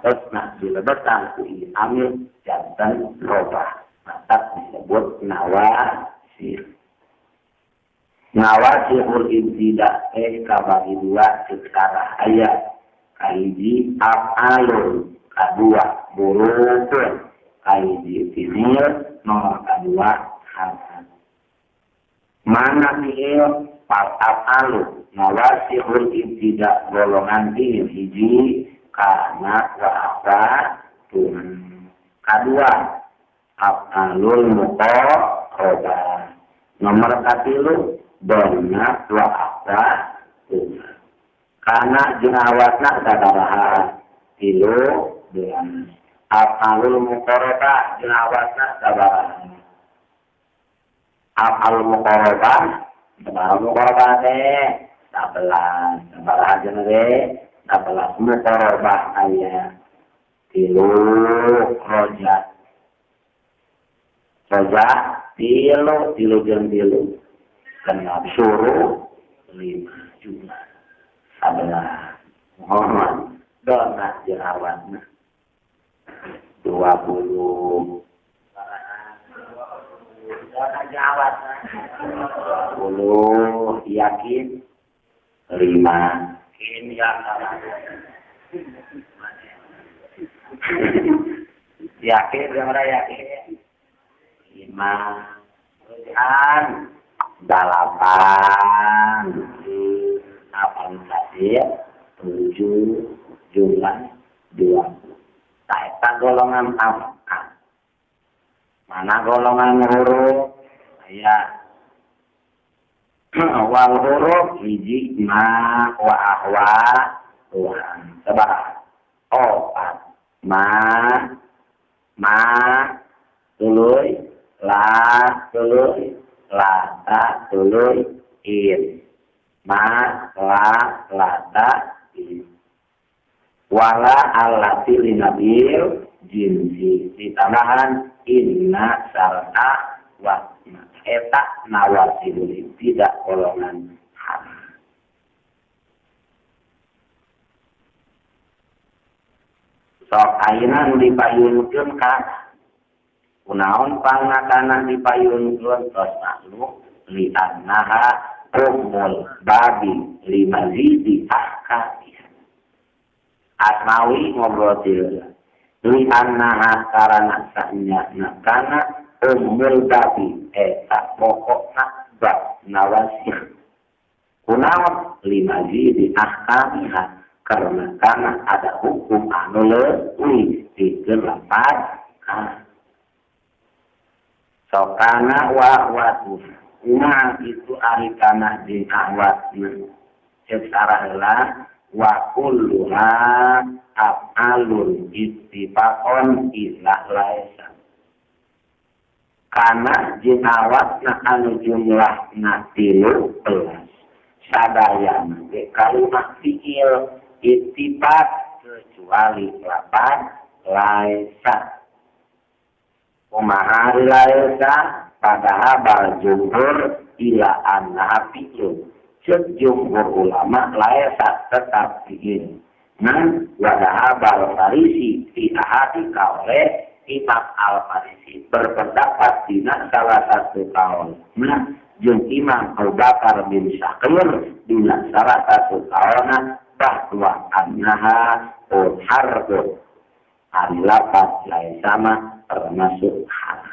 Atosna dilebetan ku ieu amil janten robah. Maka disebut nawasih. Nawasihul ibtida kabagi dua secara ayat. Kahiji af'alun, kadua burukun, kahiji fi'il, nomor kadua harfan. Mana fi'il? Fal af'alu nawasihul ibtida golongan fi'il hiji kana wa akhwatun. Kadua af'alul muqarrabah. Nomor katilu donna wa akhwatun. Kana jeung awatna sabaraha? 13. Af'alul muqarrabah jeung awatna sabaraha? Af'alul muqarrabah sabaraha muqarrabah teh? 11. Sabaraha jeung teh? 11 muqarrabah aya 3 roja. Roja 3 3 jeung 3. Genap suruh 5 jumlah. 11. Muhammad dona jeung awatna 20. Dona jeung awatna 10 yakin 5. Ini yang yakin jeung ora yakin 5. Rujukan 8. 8 kasir 7 jumlah 20. Eta golongan af'al. Mana golongan huruf? Aya wal huruf hiji ma wa ahwa tuhan. Sabaraha? 4. Ma ma tuluy la tuluy lata tuluy in. Ma la lata in. Wala allati linabil jinsi ditambahan inna sarta wa eta nawasilul ibtida golongan harf. Sok ayeuna nu dipayunkeun kana kunaon pangna kana dipayunkeun tos maklum li annaha ummul babi limazidi ahkamiha. Asmawi ngobrol tilu li annaha karana sanyana kana ummul babi eta pokokna bab nawasih. Kunaon limazidi ahkamiha karena kana ada hukum anu leuwih pikeun lapat kana. Sokana wa watu nah itu ari kana jeung awatna cek sarah heula wa kulluha af'alun ittifaqon illa laisa. Kana jeung awatna anu jumlahna 13 sadayana ge kalimat fi'il ittifaq kecuali lapan laisa. Kumaha laisa padahal bal jumhur ila annaha fi'il. Cek jumhur ulama laisa tetap fi'il. Ngan wadaha bal farisi fi ahadi kaule Imam Al-Farisi berpendapat dina salah satu kaul. Nah, jeung Imam Abu Bakar bin Syakir dina salah satu kaulna bahwa annaha harfun. Ari lapat laisa mah termasuk harf.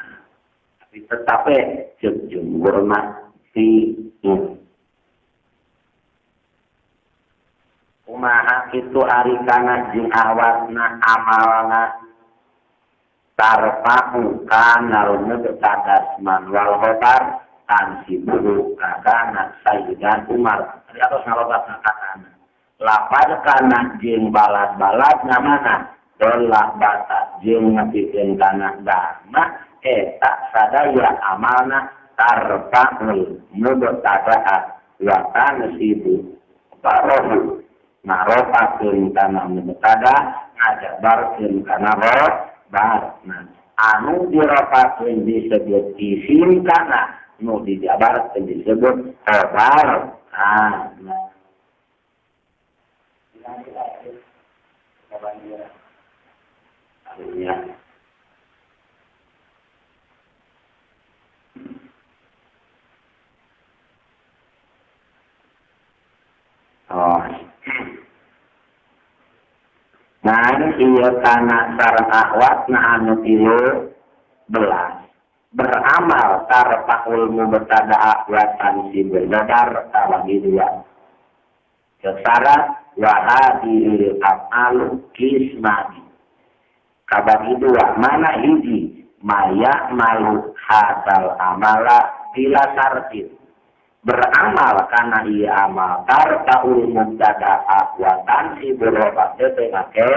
Tapi tetapi cek jumhur mah fi'il. Kumaha kitu ari kana jeung awatna amalna tarfa'u kana mubtadasman wal khabar tansibuhu kana sayyidan Umar. Ari atos ngalobatna kana. Lapad kana jeung balad-balad namana dolah bata jeung ngapikeun kana dharma eta sadaya amalna tarfa'ul mubtadaat wa tansibu barohu ngarofakeun kana mubtada ngajabarkeun kana khabar. Anu dirofakeun disebut isim kana, nu dijabarkeun disebut khabar kana. Artinya oh. Nah, iya kana sareng akhwat na anu 13 beramal tarfa'ul mubtada'a wa tansibul badar tabagi dua. Sesara wa hadhil af'alu qismani. Kabagi dua, mana hiji maya malu hadal amala bila sartin. Beramal karena ia amal tarfa'ul mubtada'a wa tansibul badar teh make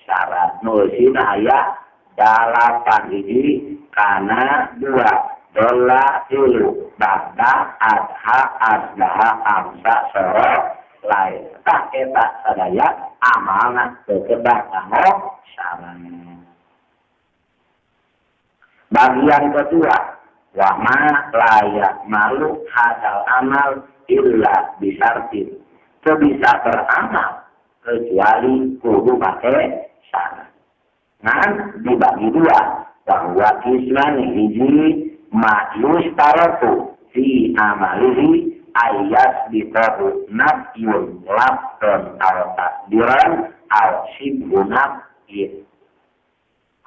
syarat nulsina aya 8 hiji kana 2 dola tilu bada adha asbaha amsa soro lain tak eta sadaya amalna teu kedah kanggo syarat. Bagian kedua wa ma layak malu hadal amal illa bisartin, teu bisa beramal kecuali kudu make syarat. Nah, dibagi dua bahwa kismani hiji ma yustaratu fi amalihi ayat bitahu nafyun labdon al takdiran al sibhu nafyin.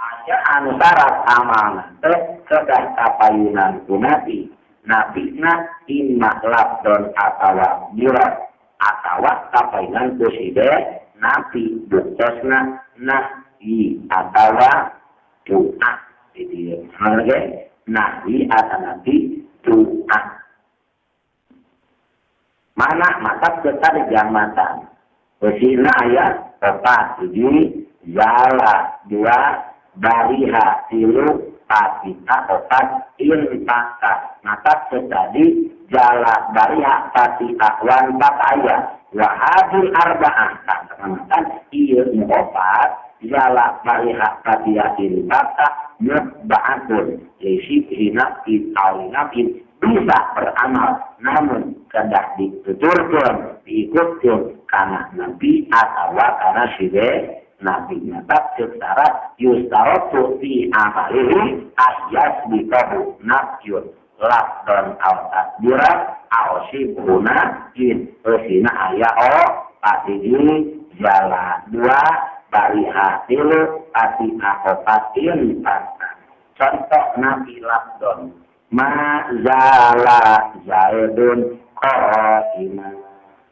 Aya anu syarat amalna teh kedah kapayunan ku nabi, nabina imma labdon atawa diran atawa kapayunan ku side nabi buktosna nahyi atawa doa. Jadi nahyi atau nabi doa. Mana mata kita di jamatan. Wesina ayat 4 hiji zala 2 bariha 3 patita 4 intaka. Mata tadi jala bariha patita wan 4 ayat. Wa hadil arba'ah tak kematan ieu opat jala bariha patita intaka mutba'atun li nafin aw nafin bisa beramal namun kedah dituturkeun diikutkeun kana nabi atawa kana sibe nabi nyata syarat yustaratu fi amalihi ayas bitahu nafyun labdon aw takdiran aw sibuna in usina aya o patiji jala 2 bariha 3 patia 4 4. Contoh nabi labdon ma zala zaidun qa'ima,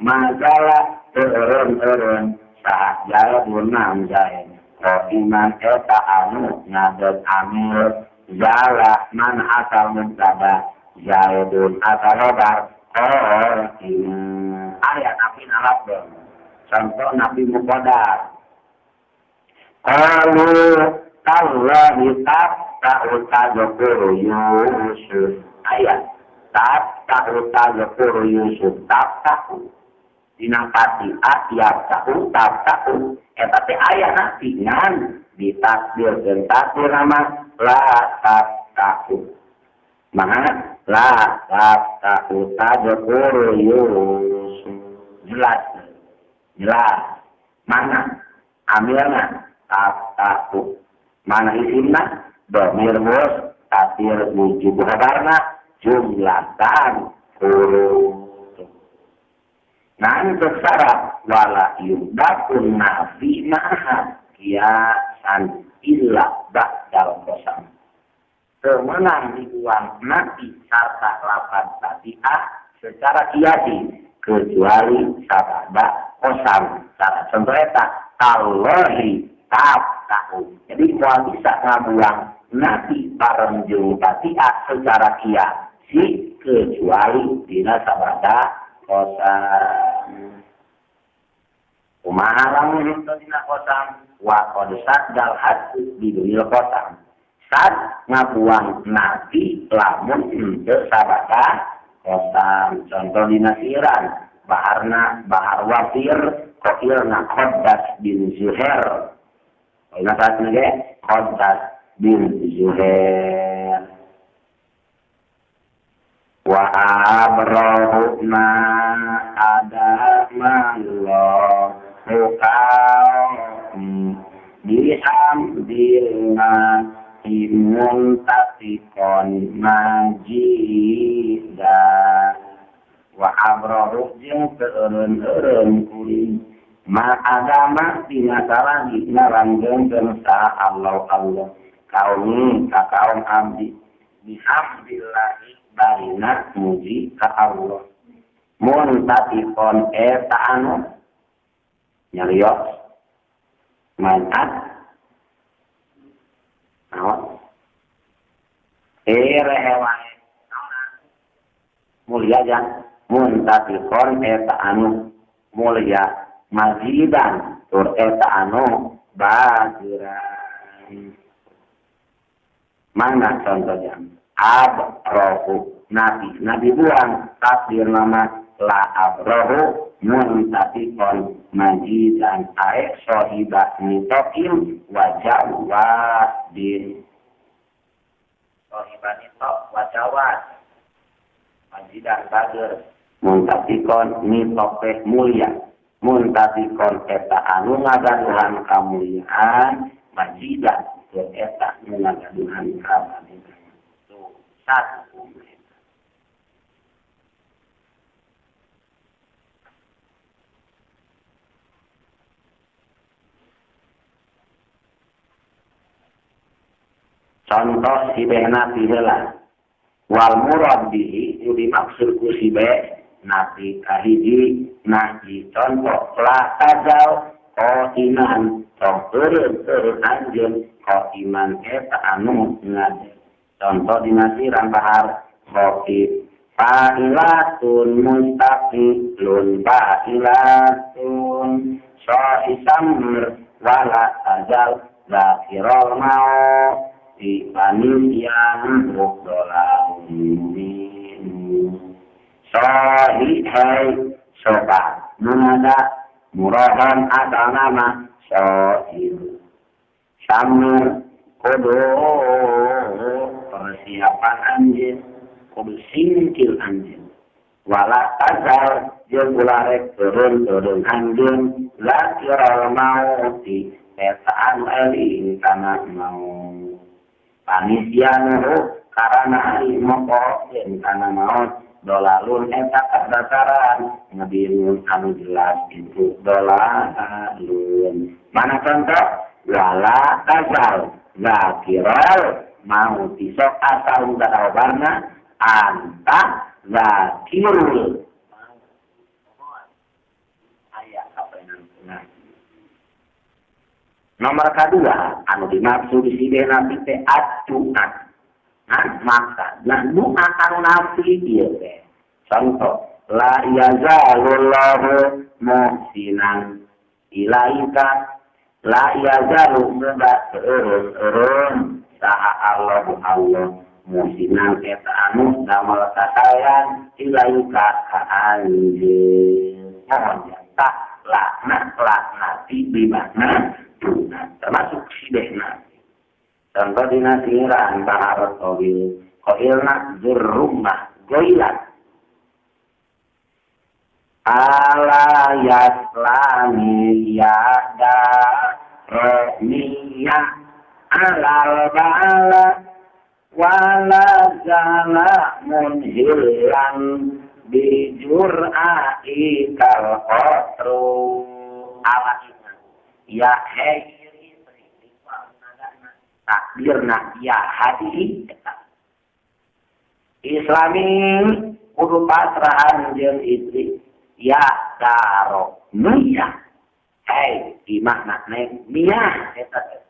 ma zala turun-turun saat zaidun nam zaid qa'iman eta anu ngadeg amil zala man asal mubtada zaidun asal khabar qa'iman. Aya nabi labdon. Contoh nabi muqaddar qalu tallahi ta'u tadhkuru Yusuf ayat ta'u tadhkuru Yusuf ta'u dina pati ayat ta'u ta'u eta teh aya nabi ngan ditakdir jeung takdir nama la ta'u mana la ta'u tadhkuru Yusuf jelas jelas mana amilna ta'u mana isimna domir mus tatir wujud khabarna jumlatan huruf. Nah untuk syarat wala yudakun nafi ma'aha kiasan illa ba'dal kosam. Kemenang dibuang nafi serta lapan tabi'ah secara kiasi kecuali sabada kosam. Cara contoh eta tallahi tahu. Jadi mau bisa ngabuang nabi bareng jeung tabi'ah secara kiasi kecuali dina sabada kosam. Kumaha lamun henteu dina kosam wa qad saddal haddu bidunil kosam. Sad ngabuang nabi lamun henteu sabada kosam. Contoh dina siran baharna bahar wafir qailna Qaddas bin Zuhair. Ingat saat ini, Qaddas bin Zuhair. Wa abrahu ma adamallahu Bihamdillah muntatikon majida wa abrahu jeung teureun-eureun kuring ma agama dina salagi naranggeun sa Allah Allah kaum ka kaum abdi bihamdillahi barina muji ka Allah muntatikon eta anu nyarios manat naon rehewae mulia jang muntatikon eta anu mulia majidan tur eta anu bagiran mana contoh jang abrohu nabi nabi buang takdir nama la abrohu muntatikon majidan ae sohiba nitokim wajawadin sohiba nitok wajawad majidan bager muntatikon nitok teh mulia muntatikon eta anu ngagaduhan kamuliaan majidan tur eta nu ngagaduhan kabageran tuh satu. Contoh si be nabi heula wal murad bihi nu dimaksud ku si be nabi kahiji nabi contoh la tazal qaiman tong eureun-eureun anjeun qaiman eta anu ngade contoh dina siran bahar khafif fa'ilatun mustaqilun fa'ilatun sa'isamr wala tazal zakirul maut di panitian dola sahihai sobat nunada murahan asal nama sahih samir kudu persiapan anjeun kudu singkil anjeun wala tazal jeung ulah rek turun-turun anjeun zakiral mauti eta anu eling kana maut panisianuhu karana ari moko jeung kana maot dolalun eta kadataran ngabirun anu jelas itu dolalun mana contoh wala tazal zakiral mauti sok asal mudadawarna anta zakirul aya kapenangna. Nomor kedua, anu dimaksud di sini nabi teh addu'a. Nah, maka nah doa anu nabi ieu teh. Contoh, la yazalullahu muhsinan ilaika la yazalu muda eureun-eureun saha Allahu Allah muhsinan eta anu damel kasaean ilaika ka anjeun. Mohon tah laknat laknati bimakna termasuk sidehna. Contoh dina siran baharot tawil qailna zurrumah goilat ala yaslami yada romiya alal bala wala zala munhilan bijur'ai kal qatru ala ya hei takdirna ya hadi islami kudu pasrahan jeung istri ya daro miyah hei di makna neng miyah eta teh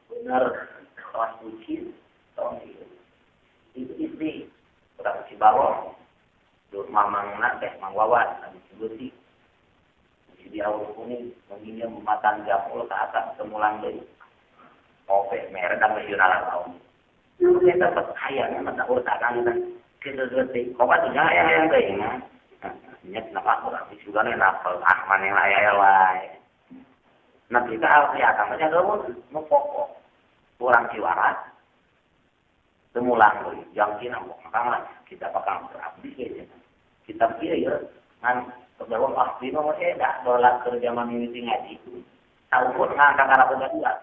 bener tong suci tong itu istri urang Cibarong dur mamangna teh Mang Wawan anu Cibeusi di awal kuning menginjam mematang jamul ke atas temulang deui ope mere dan nasional tahun kita tetep hayang mata urtakan teh kitu teh obat hayang teh mah nyet napa urang sugane napel ah maneh aya wae nah kita al kelihatan aja gaun nu pokok urang Ciwaras temulang deui jang cina makang lah kita bakal berabdi ge kita kieu ya ngan bahwa ahli nomor dak dolar ke zaman mimiti ngaji. Saukur ngangkat arah boga dua.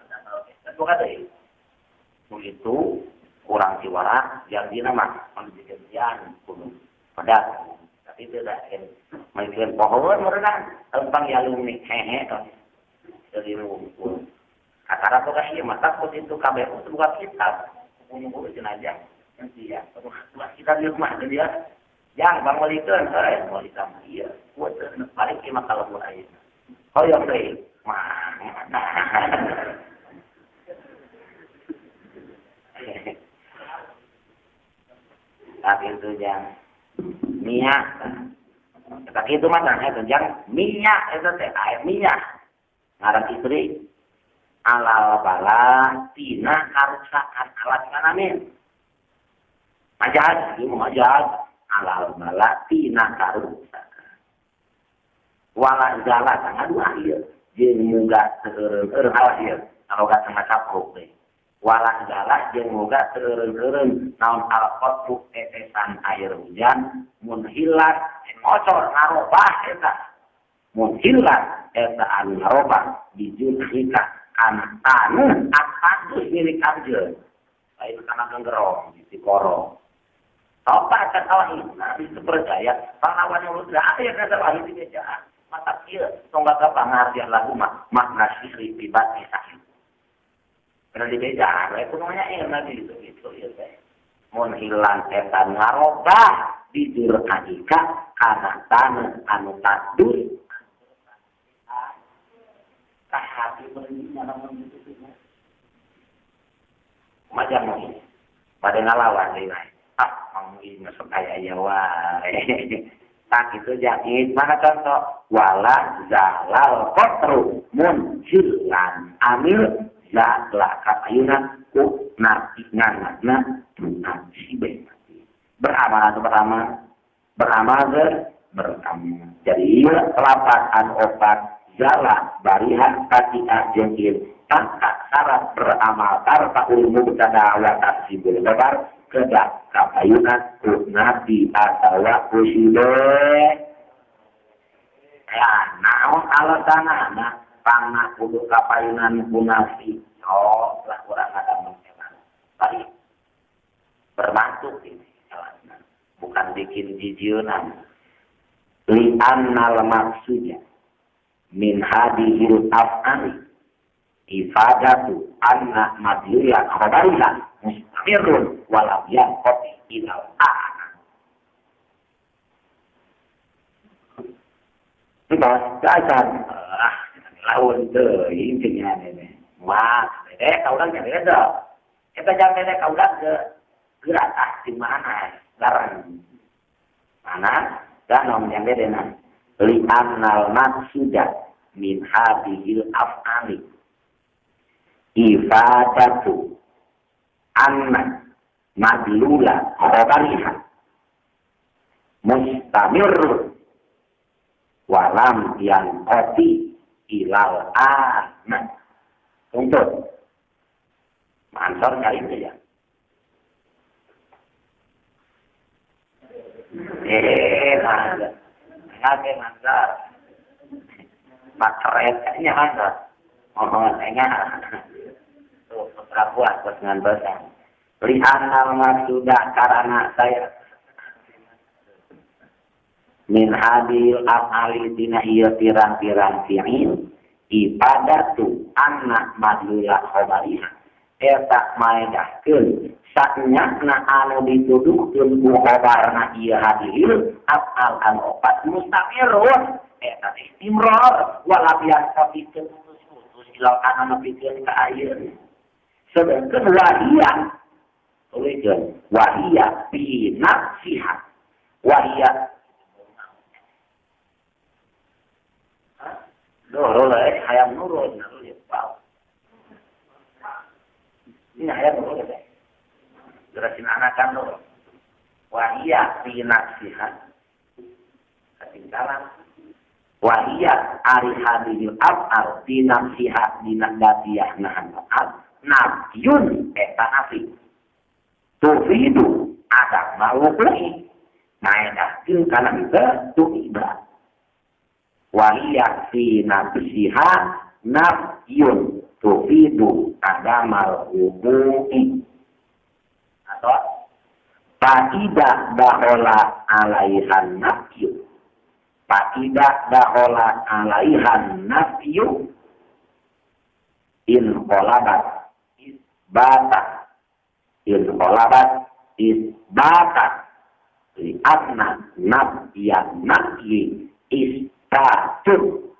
Boga deui. Itu kurang ciwarak yang dina mah pangjian kudu pedas. Tapi itu dah main pohon merenang tentang yalumi hehe dari rumpun. Kakara boga ieu mah takut itu kabeh itu buka kitab. Kudu jenajah. Iya, dua kitab di rumah dia. Yang bang walikeun heuh walikeun ieu. Kuat balik ieu mah kalebur ayeuna. Hoyong deui. Mah. Tapi itu jang minyak. Tapi itu mah itu jang minyak itu teh air minyak. Ngaran istri alal bala tina karusakan alat mana min. Majaz, ieu majaz alal bala tina karusakan. Wala zala ngadu ieu jeung muga teureun-eureun awas ieu aloga tengah capruk teh. Wala zala jeung muga teureun-eureun naon alqatu tetesan air hujan mun hilat ngocor ngarobah eta. Mun hilat eta anu ngarobah dijurhika kana taneuh atadus milik anjeun. Lain kana genggerong di korong. Topa kan awak nah itu percaya pahlawan yang udah ada yang kata wahyu di bejaan. Mata kieu tong gak pangartian lagu mah makna sihri tibati sahih. Pernah di bejaan we kudu nyair nabi gitu gitu ieu teh. Mun hilang eta ngarobah dijurhika kana taneuh anu tadus. Tah hati beureunya lamun kitu teh. Majang mah pada ngalawan deui wae. Ah, mang masuk aya aya wae. Tak itu jahit mana contoh wala zalal qatru mun hilan amil zala katayuna ku nabi nganna tunasibe. Beramal atau beramal beramal beramal. Jadi lapat an opat zala barihan katia jengkir tanpa syarat beramal tanpa ilmu mubtada wa taksibul babar kedak kapayunan ku nabi atawa ku sibe. Ya naon alasanana pangna kudu kapayunan ku nabi. Oh lah urang ada menceman. Baik. Bermantuk ini alasan. Bukan bikin jijieunan. Li annal maksudnya min hadihil af'ali ifadatu anna madlula khabariha mustamirun walam yanqati ilal a'na. Bos, dasar ah lawan teuing cenah ini. Wah, dede kaulang nya beda. Eta jam dede kaulang ke gerak ah di mana? Larang. Mana? Dan nom yang dede na. Li annal maqsuda min hadihil af'ali ifadatu anna madlula khabariha mustamir walam yanqati ilal ana. Untuk Mansur kali itu ya. Mantap. Oke, mantap. Materetnya mantap. Oh, enggak. Tuh, putra buah dengan besar. Lihanal sudah karena saya min hadil af'ali tina ieu pirang-pirang fi'il ibadatu anna madlula khabariha eta maedahkeun sanyakna anu dituduhkeun ku khabarna ieu hadil af'al anu opat mustamirun eta istimrar wala bian qati putus-putus ilal kana nepikeun ka ayeuna sedangkeun wahia tulikeun wahia bi nafsiha wahia Nurul, hayam nurul, nurul ya, wow. Ini hayam nurul ya, jelasin anakan nurul. Wahia fi nafsiha, ketinggalan. Wahia ari hadil af'al fi nafsiha dina datiyah nahan af'al nafyun eta nafi. Tufidu ada mawuqi. Maedahkeun kana henteu tu ibad. Wahia fi nafsiha nafyun tufidu adamal wudu'i atau faidah dahola alaihan nafyu faidah dahola alaihan nafyu in qolabat isbata in qolabat isbata li anna nafyan nafyi isbatun.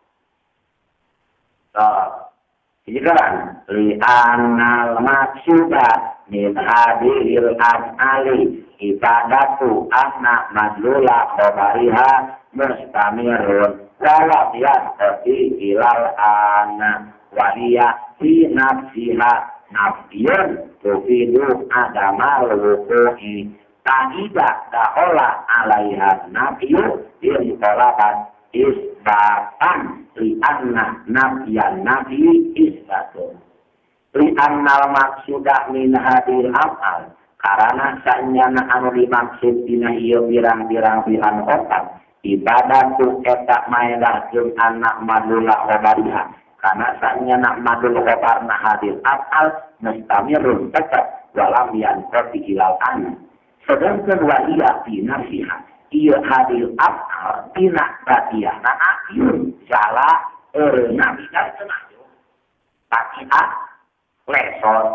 Ini kan li annal maksuda min hadhil af'ali ibadatu anna madlula khabariha mustamirun wala yaqti ilal anna wahiya fi nafsiha nafyun tufidu adamal wuqu'i ta'ida dahola alaiha nafyu in qalabat isbatan li anna nafyan nafi isbatun li annal maksuda min hadil af'al karana sanyana anu dimaksud dina ieu pirang-pirang pihan otak ibadatu eta maedahkeun anak madula khabariha karena sanyana madul khabarna hadil af'al mustamirun tetep walam yanqati ilal an sedangkan wa iya fi nafsiha ieu hadil af'al tina batiyahna ayun jala nabi kan cenah pakia lesot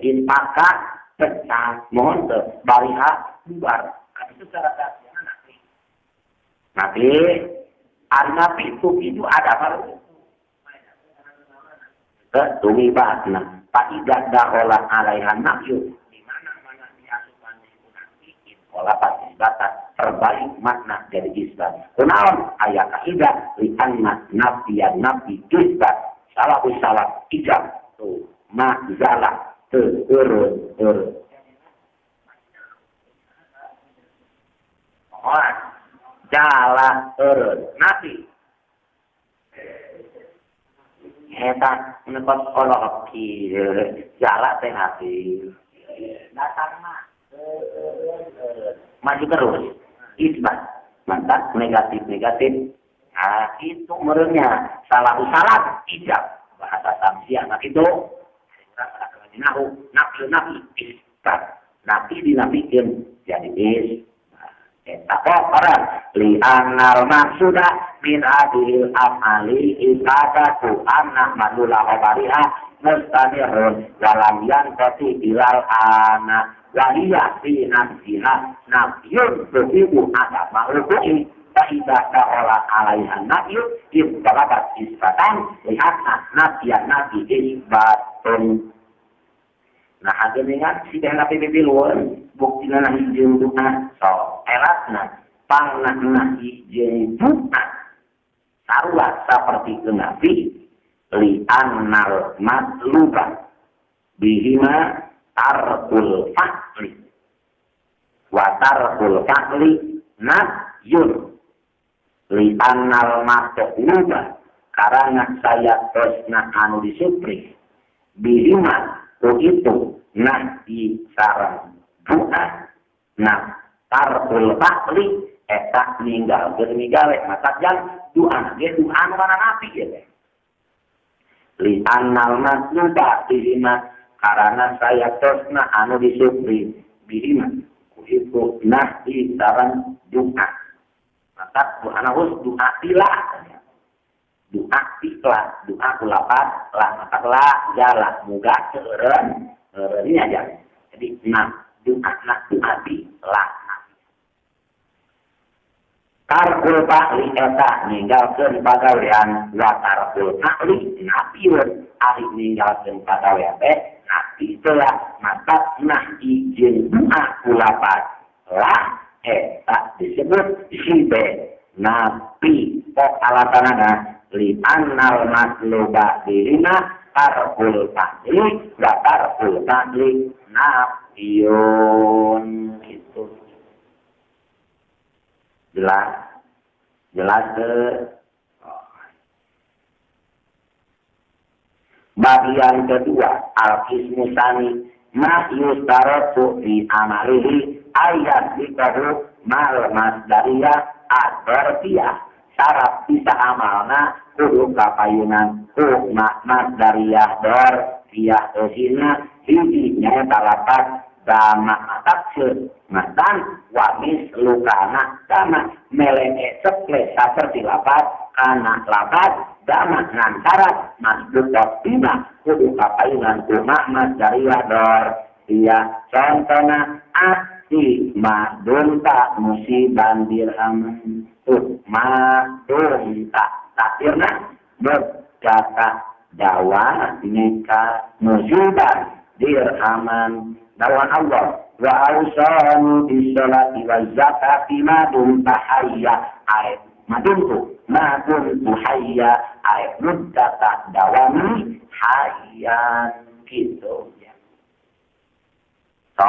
in paka pecah mohon teu bariha bubar kan secara batiyahna nabi nabi an-nabi itu ada baru tumibatna faidah dahola alaiha nafyu di mana-mana diasupan itu nabi qolabat isbatan terbalik makna jadi isbat. Kunaon aya kaidah li anna nafiyan nafi isbat salah salah ijab tuh ma zala teu eureun. Oh, jala eureun nafi eta nekot kolok kieu jala teh hati datang mah maju terus isbat mantap negatif negatif nah itu merenya salah salah ijab bahasa samsiah nah itu nahu nafi nafi isbat nafi dinafikan jadi is eta orang li annal maksuda min adil amali ibadatu anna madula khabariha mustamirun walam yanqati ilal ana wahiya fi nafsiha nafyun tufidu ada ma'rufu'i fa'idha ta'ala alaiha nafyu ibtalabat isbatan lihatna nafyan nafi isbatun. Nah hageningan si deh napi pipiluan buktina nahi jeung doa so eratna pangna nahi jeung doa sarua saperti nabi li annal matluba bihima tarkul fa'li wa tarkul fa'li nafyun li annal matluba karana saya tosna anu disupri bihima ku itu nahi sareng doa nah tarkul fa'li eta ninggalkeun migawe mata jang doa ge doa anu kana nabi ye teh li annal matluba bihima karana saya tosna anu disupri bihima ku itu nahi sareng doa mata doa hus doa tila doa tila doa kulapat lah mata la jala muga seureun ini aja jadi nah doa nah doa ti la tarkul fa'li eta ninggalkeun pagawean wa tarkul fa'li nafiun ari ninggalkeun pagawean teh nafi teh maka nah izin doa kulapat lah eta disebut sibe nafi pok alasanana li annal matluba bihima tarkul fa'li wa tarkul fa'li nafiun itu jelas jelas ke bagian kedua al-qismu tsani ma yustaratu fi amalihi ayat dikahu mal masdariyah ad-dzarfiyah syarat bisa amalna kudu kapayunan ku makna dariyah dor diyah eusina hiji nyaeta lapat dama taksir matan wamis lukana dama melene sekle saperti lapat kana lapat dama ngan syarat masbukot bima kudu kapayunan ku makna dariyah dor diyah contona ati madunta musiban dirham tuh madunta takdirna berkata dawa nikah musiban dirhaman dawan Allah wa ausani bisolati wa zakati madunta hayya ay maduntu maduntu hayya ay muddata dawami hayyan gitu ya. So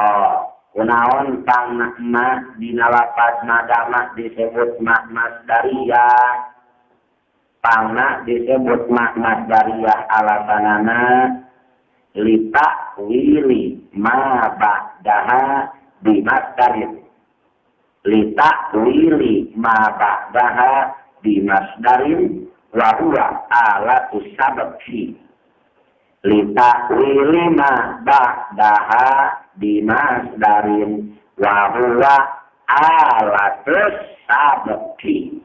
kunaon pang ma dina lapat madama disebut ma masdariyah pangna disebut ma masdariyah alasanana lita wili ma ba'daha bimasdarin lita wili ma ba'daha bimasdarin wa huwa alatus sabab fi lita wili ma ba'daha bimasdarin wa huwa alatus sabab fi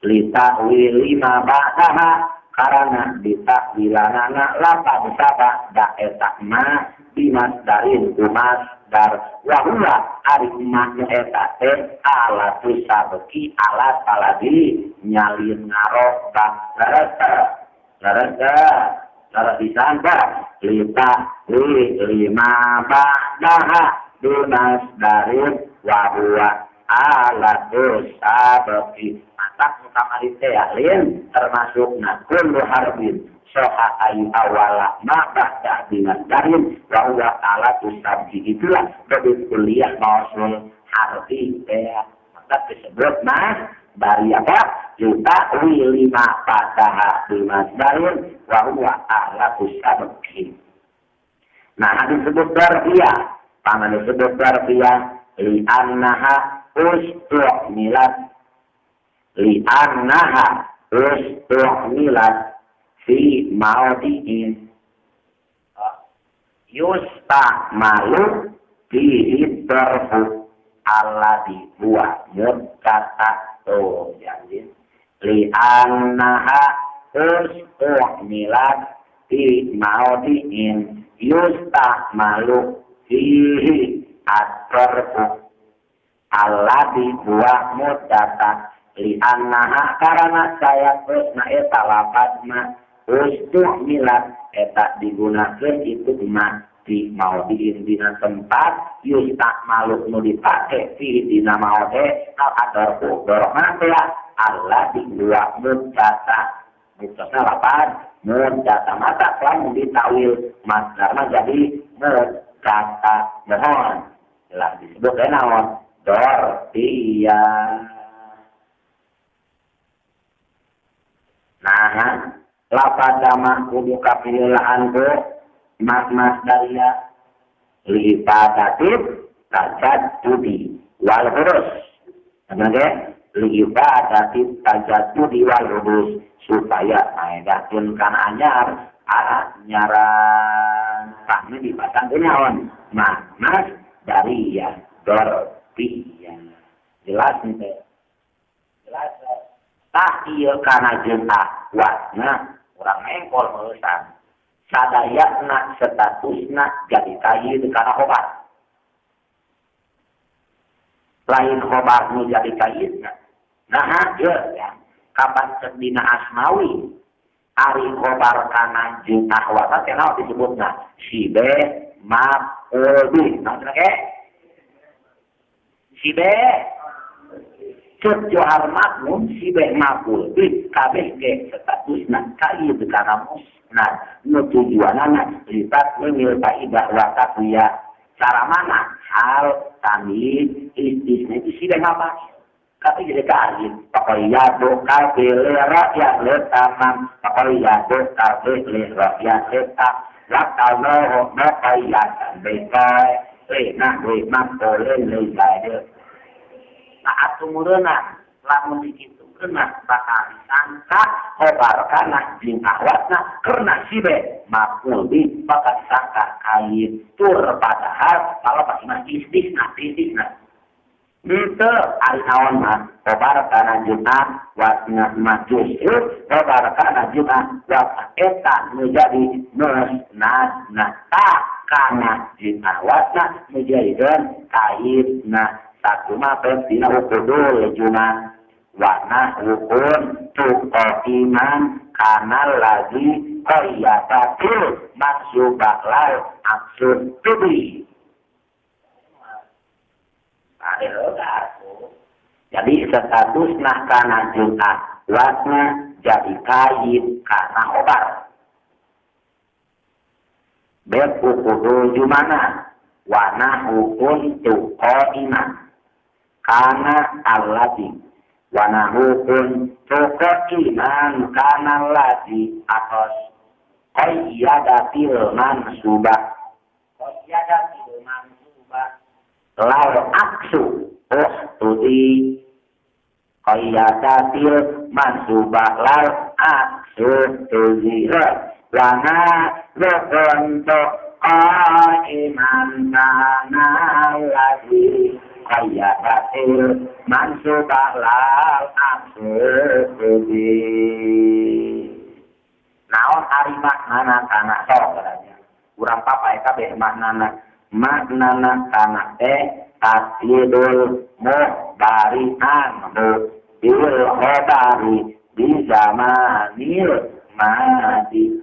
lita wili ma ba'daha karena ditakwilanana lapad saba da eta ma bimasdarin kumasdar wa huwa ari ma nu eta teh alatus sabki alat paladi nyalin ngarobah leres leres leres pisan lita li lima ba'daha bimasdarin wa huwa alatus sabki matak kamari teh lin termasuk na kullu harbin soha ayu awala ma ba'da bimasdarin wa huwa alatus sabki itulah dari kuliah mausul harfi teh maka disebut mas bari apa juta wi lima ba'daha bimasdarin wa huwa alatus sabki. Nah disebut darbiah pangan disebut darbiah li annaha ustu'milat li annaha ustu'milat fi maudi'in yusta'malu fihi darfu alladhi huwa muddata tuh jadi li annaha ustu'milat fi maudi'in yusta'malu fihi ad-darfu alladhi huwa muddata li annaha karena saya terus na eta lapat ma ustu'milat eta digunakeun itu ma di maudiin dina tempat yusta'malu nu dipake fi dina maudi al adarku dorongna teh alladhi huwa muddata muddata lapat muddata mata lamun ditawil masdarna jadi muddata mohon jelas disebut naon dortiyah. Nah, lapad dama kudu kapililaan ku mas-masdariyah liibadatit tajaddudi wal hurus. Bener ge? Liibadatit tajaddudi wal hurus supaya maedahkeun kana anyar nyaran pangna dipasang ku naon? Mas-masdariyah dortiyah. Jelas nih teh? Jelas. Tah ieu kana jeung ahwatna urang mengkol meusan sadayana statusna jadi kayu kana khobar lain khobar nu jadi kayina nah ieu ya kapan cek dina asmawi ari khobar kana jeung ahwatna teh naon disebutna sibe maf'ul bih naon cenah ge sibe cek johar makmum sibeh maf'ul bih kabeh ge statusna kayu kana musnad nu tujuanana lipat mimil faidah wa taqwiyah cara mana hal tamyiz istisna itu sibeh apa tapi jadi kain paqayyadu kafil rakyat letamam paqayyadu kafil rakyat letam laqallahu maqayyatan bekai lena we maqolin lezaide. Nah atuh meureunna lamun dikitukeun ditukeun mah bakal disangka khobar kana jeung ahwatna karena sibe maf'ul bi bakal disangka kait tur padahal kalau pasti mah istisna istisna henteu ari naon mah khobar kana Jumat wasna mah justru khobar kana Jumat wa eta nu jadi musnadna ta kana jeung ahwatna nu jadikeun kaitna sakumaha dina wukudul Jumat wana hukun tuqaiman kana lagi qayyatatil maksubah lal aksud tubi. Jadi status nah kana Jumat wasna jadi kait kana khobar. Beb ukudul jumana wana hukun tuqaiman kana alladzi wana hukun tuqaiman kana alladzi atos qayyadatil mansubah qayyadatil mansubah lal aksu uhtudi qayyadatil mansubah lal aksu tuzi wana hukun tuqaiman kana alladzi qayyadatil mansubah lal aksu tuzi. Naon ari maknana kana sok katanya. Urang papa eta beh maknana maknana kana teh tasyidul muhbari anhu bil khabari bi zamanil madi.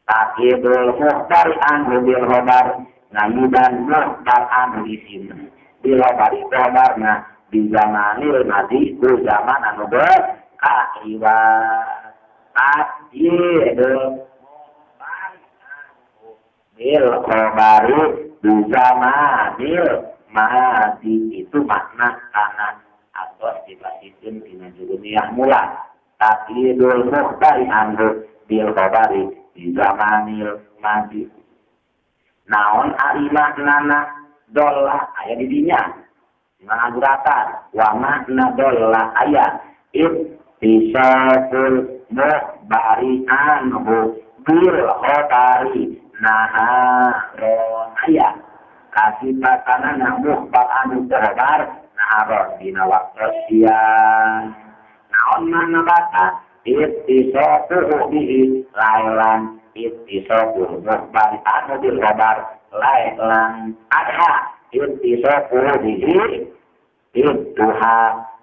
Tasyidul muhbari anhu bil khabar ngayudan muhbar anhu isim bil khabari khabarna bi zamanil madi ku zaman anu berkaiwat. Tasyidul bil khabari bi zamanil madi itu makna kana atau dibasikeun dina jurumiyah mula tasyidul muhbari anhu bil khabari bi zamanil madi. Naon ari maknana dolla aya di dinya ngaguratan wa makna dolla aya ittisaful muhbari anhu bil khabari naharon aya kasifatanana muhbar anhu khabar naharon dina waktu siang. Naon makna bata ittisafuhu bihi lailan ittisafuhu muhbari anhu bil khabar lailan adha ittisafuhu bihi idduha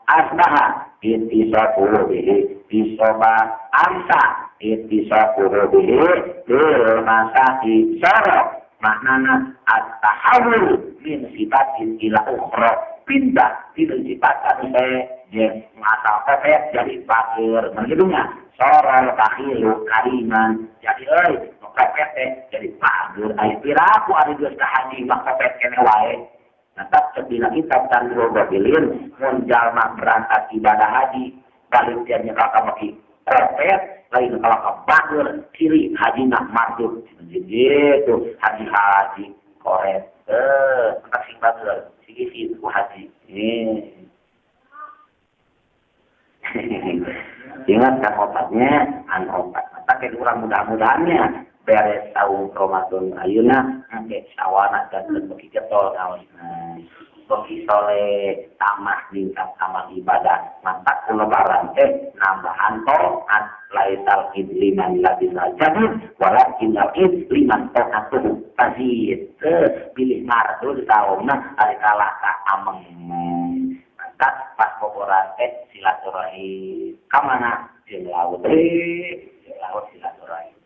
asbaha ittisafuhu bihi bisoba amsa ittisafuhu bihi bil masahi soro maknana at-tahawul min sifatin ila ukhra pindah tina sifat anu sejen asal kopet jadi fakir menghidungnya sorol bakhilu kariman jadi euy kopet teh jadi fakir aya piraku ari geus ka haji mah kopet keneh wae. Tetap cedina kitab Tanzil Babilin mun jalma berangkat ibadah haji balik dia nyekal ka maki kopet lain kalau ka bageur kiri haji nak mardut gitu haji-haji koret entak sing bageur sigi ku haji. Ingat kan obatnya an obat mata ke urang mudah-mudahannya beres saum Ramadan ayeuna engke sawana dan beki getol ngaosna beki soleh tamah ningkat amal ibadah mantak ku lebaran teh nambahan taat laisal id liman labisa jadid walakin id liman taatuhu tazid pilih mardul saumna ari kalah ka ameng mantap pas boboran teh silaturahim ka mana jeung laut jeung laut silaturahim.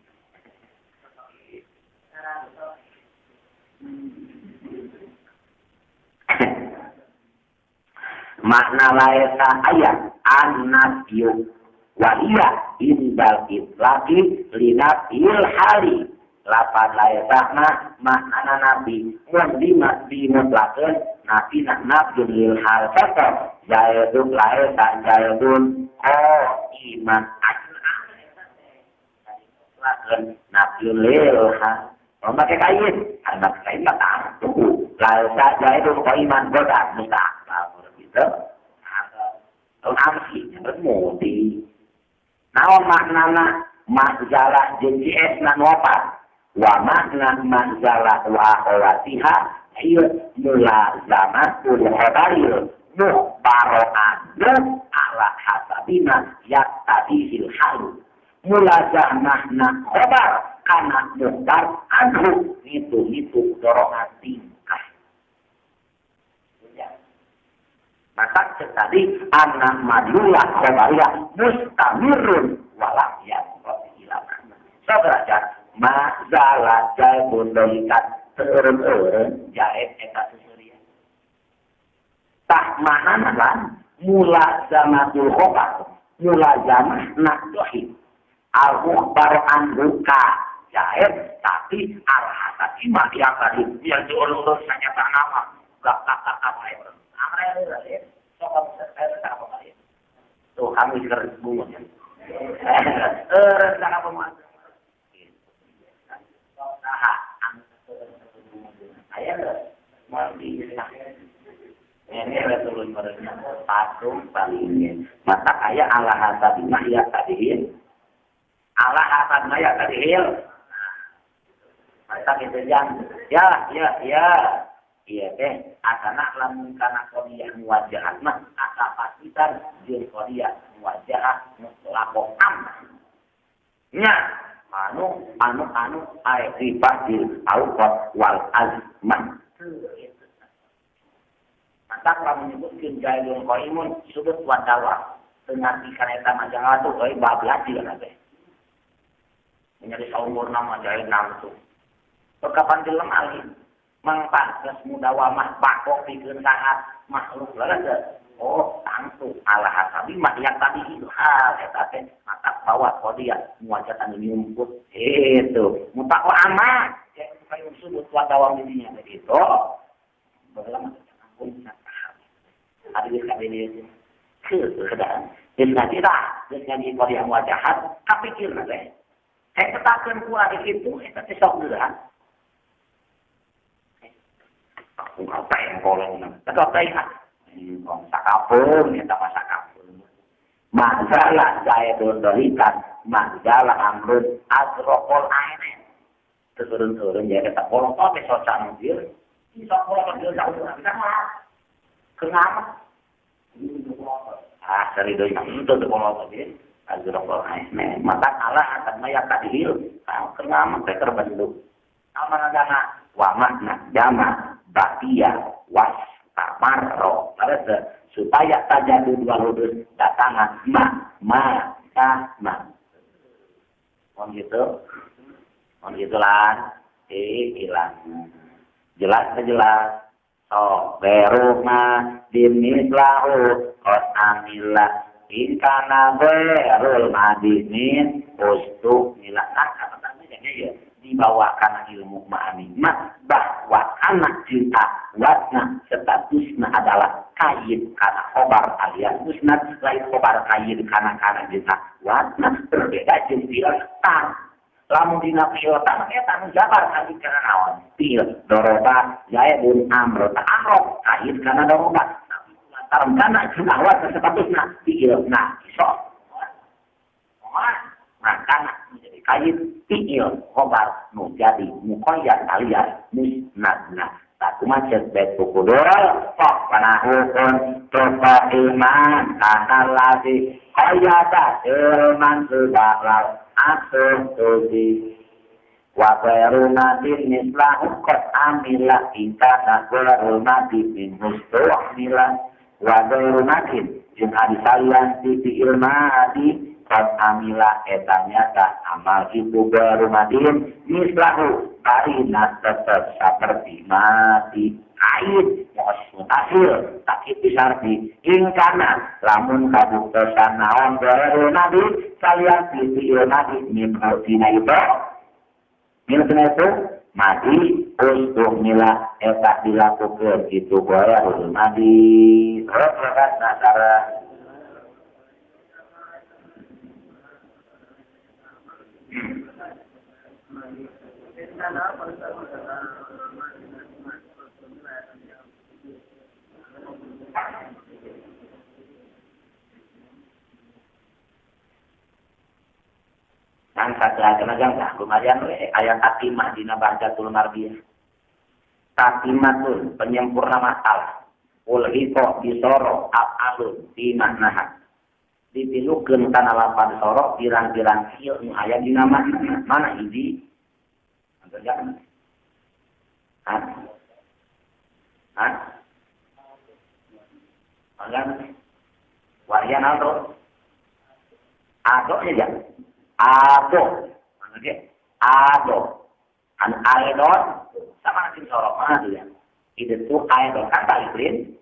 Makna laisa ayat an-nafyu wa hiya indal itlaqi linafil hali. Lapan laisa mah maknana nabi mun dimutlakeun nabi nafyu lil hal sato zaidun laisa zaidun iman ajna nafyu lil hal. Memakai kain, anak kain mah tangtu. Laisa zaidun qaiman goda mustaqbal gitu. Amsi mudi. Naon maknana mazala jeung CS na nu opat. Wa makna mazala wa akhawatiha ieu mulazamatul khabaril mukhbaro'an ala hasabina yaqtadihil halu. Mulazamahna khabar kana mukhbar anhu itu dorongan tingkah. Maka tadi anak madlulah khabariyah mustamirun walam yanqati ila makna. Saudara, mazala jaibun dolikat teureun-eureun jaib eta seserian. Tah maknana lan mulazamatul khabar, mulazamah nak dohib. Al-mukhbar anhu ka jaib tapi al-hasab mah yang tadi yang diurus hanya nama gak kata apa ya. Tuh kamu juga bunga ya. Mata kaya ala hasabimah ya tadihin. Ala hasabimah ya tadihin. Mata kita jam. Ya ya ya. Iya teh asana lamun kana qadiyah muwajahat mah akapastitan jeung qadiyah muwajahah mutlaqo am. Nya anu anu anu ae rifadil auqat wal azman. Mata lamun nyebutkeun jailun qaimun sudut wa dawa. Teu ngarti kana eta mah jangan tuh euy bablas juga teh. Menyari saumurna mah jail nangtu. Kapan jelema alih mangpantes mudawamah bakok pikeun saha makhluk leres. Oh, tangtu ala hasabi mah yang tadi itu hal eta teh mata bawa qadiyah muwajatan nyumput itu mutaqwa ama kayak sudut wa dawam dinya begitu. Baheula mah ampun paham. Ari geus kabeh ke keadaan. Geus ngaji tah, geus ngaji qadiyah muwajahat kapikirna teh. Hek tetakeun ku ari kitu eta teh sok geura. Aku apa yang kolong tetap ingat sakapeung eta mah sakapeung masalah zaidun dolikan masalah amrun azraqul ainen turun-turun ya eta kolong teh socan anjir iso kolong teh saurang mah kenapa ah sari deui henteu teu kolong teh azraqul ainen mata kalah akan maya kadihil kenapa teh terbentuk amanah dana wa makna jama bakia was tamarro supaya tajadud wal hudus datangan ma ma ta ma on gitu lah hilang jelas jelas so beruma dimislahu qad amila in kana berul madinin ustu mila kata tandanya ya dibawakan ilmu ma'ani mah bahwa anak cinta wasna statusna adalah kayid kana khobar alias musnad lain khobar kayid kana kana cinta wasna berbeda jeung fi'il tar lamun dina fi'il tar eta nu jabar kayid kana naon fi'il doroba zaidun amro ta amro kayid kana doroba lantaran kana cinta wasna statusna fi'il nah iso maka menjadi kayid fi'il khobar nu jadi muqayyad alias musnadna satu macet bet kudul kok panahukun tofa iman kakalati qayyada ilman sudahlal asuh tuzi wa khairuna mislahu qad amila ingkana khairuna min mustuhmila wa khairuna jeung ari salian ti fi'il madi qad amila eta nyata amal itu baru madin mislahu karina tetap seperti mati kait mutasil takit disarti ingkana lamun kabuktosan naon baru nabi salian ti fi'il madi min dina itu min dina itu madi ustuh mila eta dilakukeun itu baru madi rekat nasara Kan saja jang tah lumayan we aya tatimah dina Bahjatul Mardiyah. Tatimatun penyempurna masalah. Ulhito disoro af'alun di maknaha. Ditilukeun kana lapan soro pirang-pirang fiil nu aya dina makna. Mana hiji? Antos Hah? Hah? Enggak. Warian atau ado nya ado. Maksudnya ado. An aedon sama dengan sorok mana dia? Itu tuh aedon kan balikin,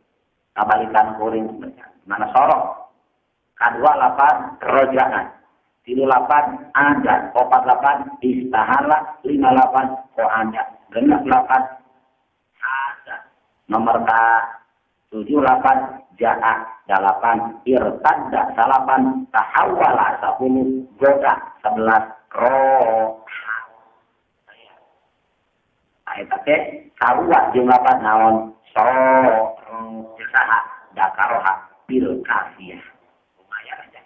kabalikan kuring mana sorok. Kadua lapan rojaan, tilu lapan ada, opat lapan istahala, lima lapan koanda, genep lapan ada. Nomor ka 7 lapan jaa, 8 irtadda, 8 tahawwala, 10 goda, 11 roh. Eta teh sarua jeung lapan naon so saha dakaroha bil kafiyah. Lumayan aja.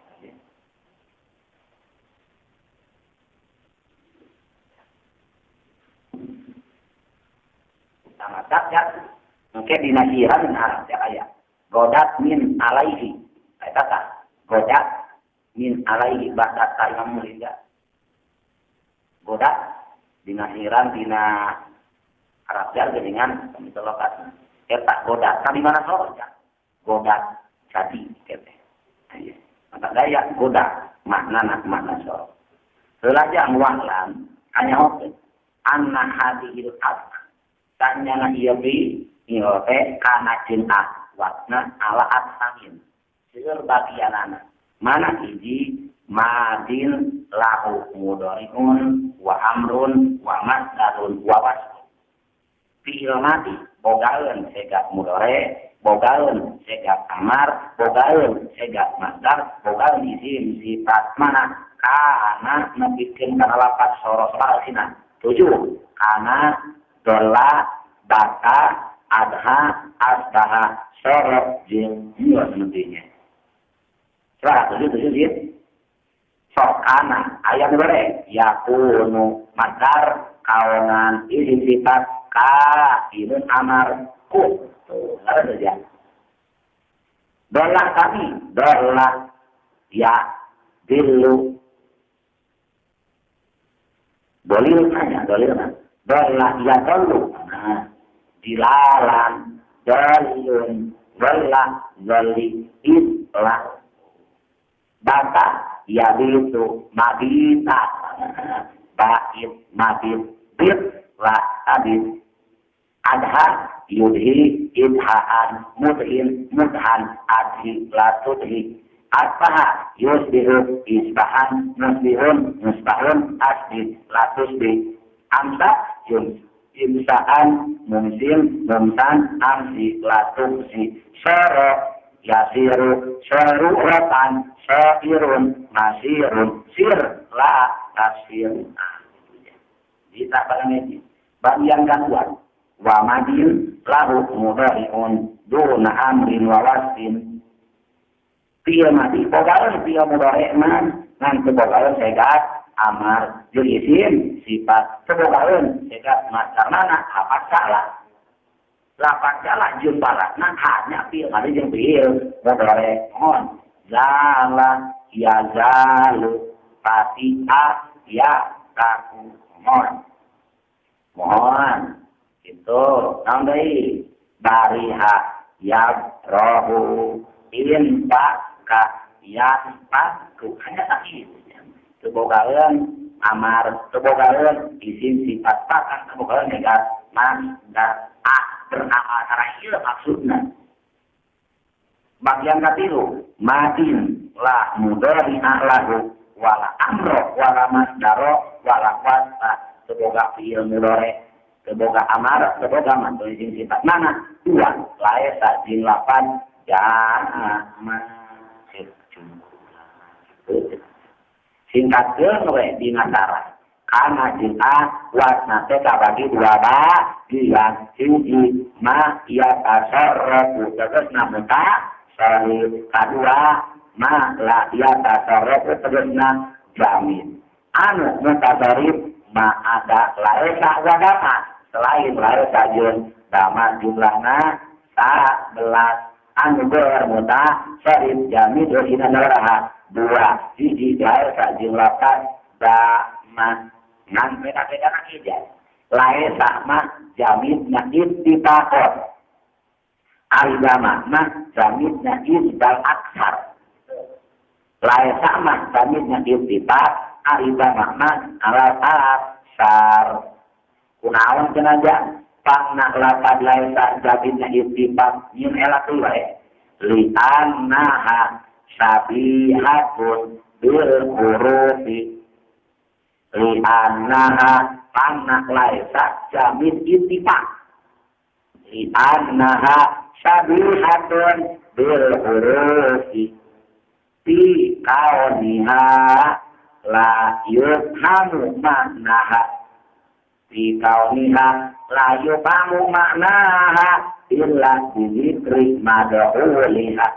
Utama ya. Mungkin dina siran Arab ya aya. Godat min alaihi. Eta tah godat min alaihi ba'da ta'am mulinda. Godat dina siran dina Arab jar geuningan mitolokat. Eta godat tadi mana sorot ya? Godat jadi teh. Mata gaya godat maknana makna sorot. Heula jang wahlan anya oke. Anna hadhil asma. Tanyana ieu bi ieu teh kana jeung ahwatna ala aksamin. Seueur bagianana. Mana hiji madin lahu mudhari'un wa amrun wa masdarun wa wasfun. Fi'il mati bogaeun segat mudhari, bogaeun segat amar, bogaeun segat masdar, bogaeun isim sifat mana kana nepikeun kana lapat sorot sina. 7 kana dolla baka adha asbaha sorot jeung ieu nantinya. Surah 7 7 ieu. Sok kana aya mudhari yakunu masdar kaonan isim sifat kainun amar ku tuh ada saja. Dolah kami dolah ya dilu dolil hanya dolil dolah ya dolu nah dilalan dolun dolah doli itlah bata ya bitu mabita bait mabit bit la abid adha yudhi idhaan mudhin mudhan adhi la tudhi asbaha yusbihu isbahan nusbihun nusbahun asbih la tusbih amsa yums imsaan mumsin mumsan amsi la tumsi sara yasiru saru'ratan sairun masirun sir la tasir. Kita ini bagian kedua wa madin lahu mudhari'un duna amrin wa wasfin. Fi'il madi bogaeun fi'il mudhari' man ngan teu bogaeun segat amar jeung isim sifat teu bogaeun segat masdar mana apa salah lapat salah jeung balatna hanya fi'il madi jeung fi'il mudhari' mohon zala yazalu fatiha ya kaku mohon mohon itu naon deui bariha yabrahu in ka ya paku hanya tak itu teu bogaeun amar teu bogaeun isim sifat pakan teu bogaeun negat masdar a beramal cara ieu maksudna. Bagian katilu madin la mudhari lahu wala amro wala masdaro wala wasfa teu boga fi'il mudhari teu boga amar teu boga mantu isim sifat mana dua laesa jeung lapan jama singkatkeun we dina sarah kana jeung a wasna teh kabagi dua bagian hiji ma ya tasarrufu tegasna muta sari kadua ma la ya tasarrufu tegasna jamin Anu mutasarrif ma ada laesa wa dama selain laesa jeung dama jumlahna 11 anu goer mutasarrif jamid dina naraha 2 hiji laesa jeung lapan dama ngan beda-beda na ijaz laesa mah jamidna ittifaqon ari dama mah jamidna indal aksar laesa mah jamidna ittifaq ari dama mah alal aksar kunaon cenah pangna lapad laesa jamidna ittifaq nyeun elak wae li annaha sabihatun bil hurufi li annaha pangna laesa jamid ittifaq li annaha sabihatun bil hurufi fi kauniha la yufhamu maknaha fi kauniha la yufhamu maknaha illa bizikri madhuliha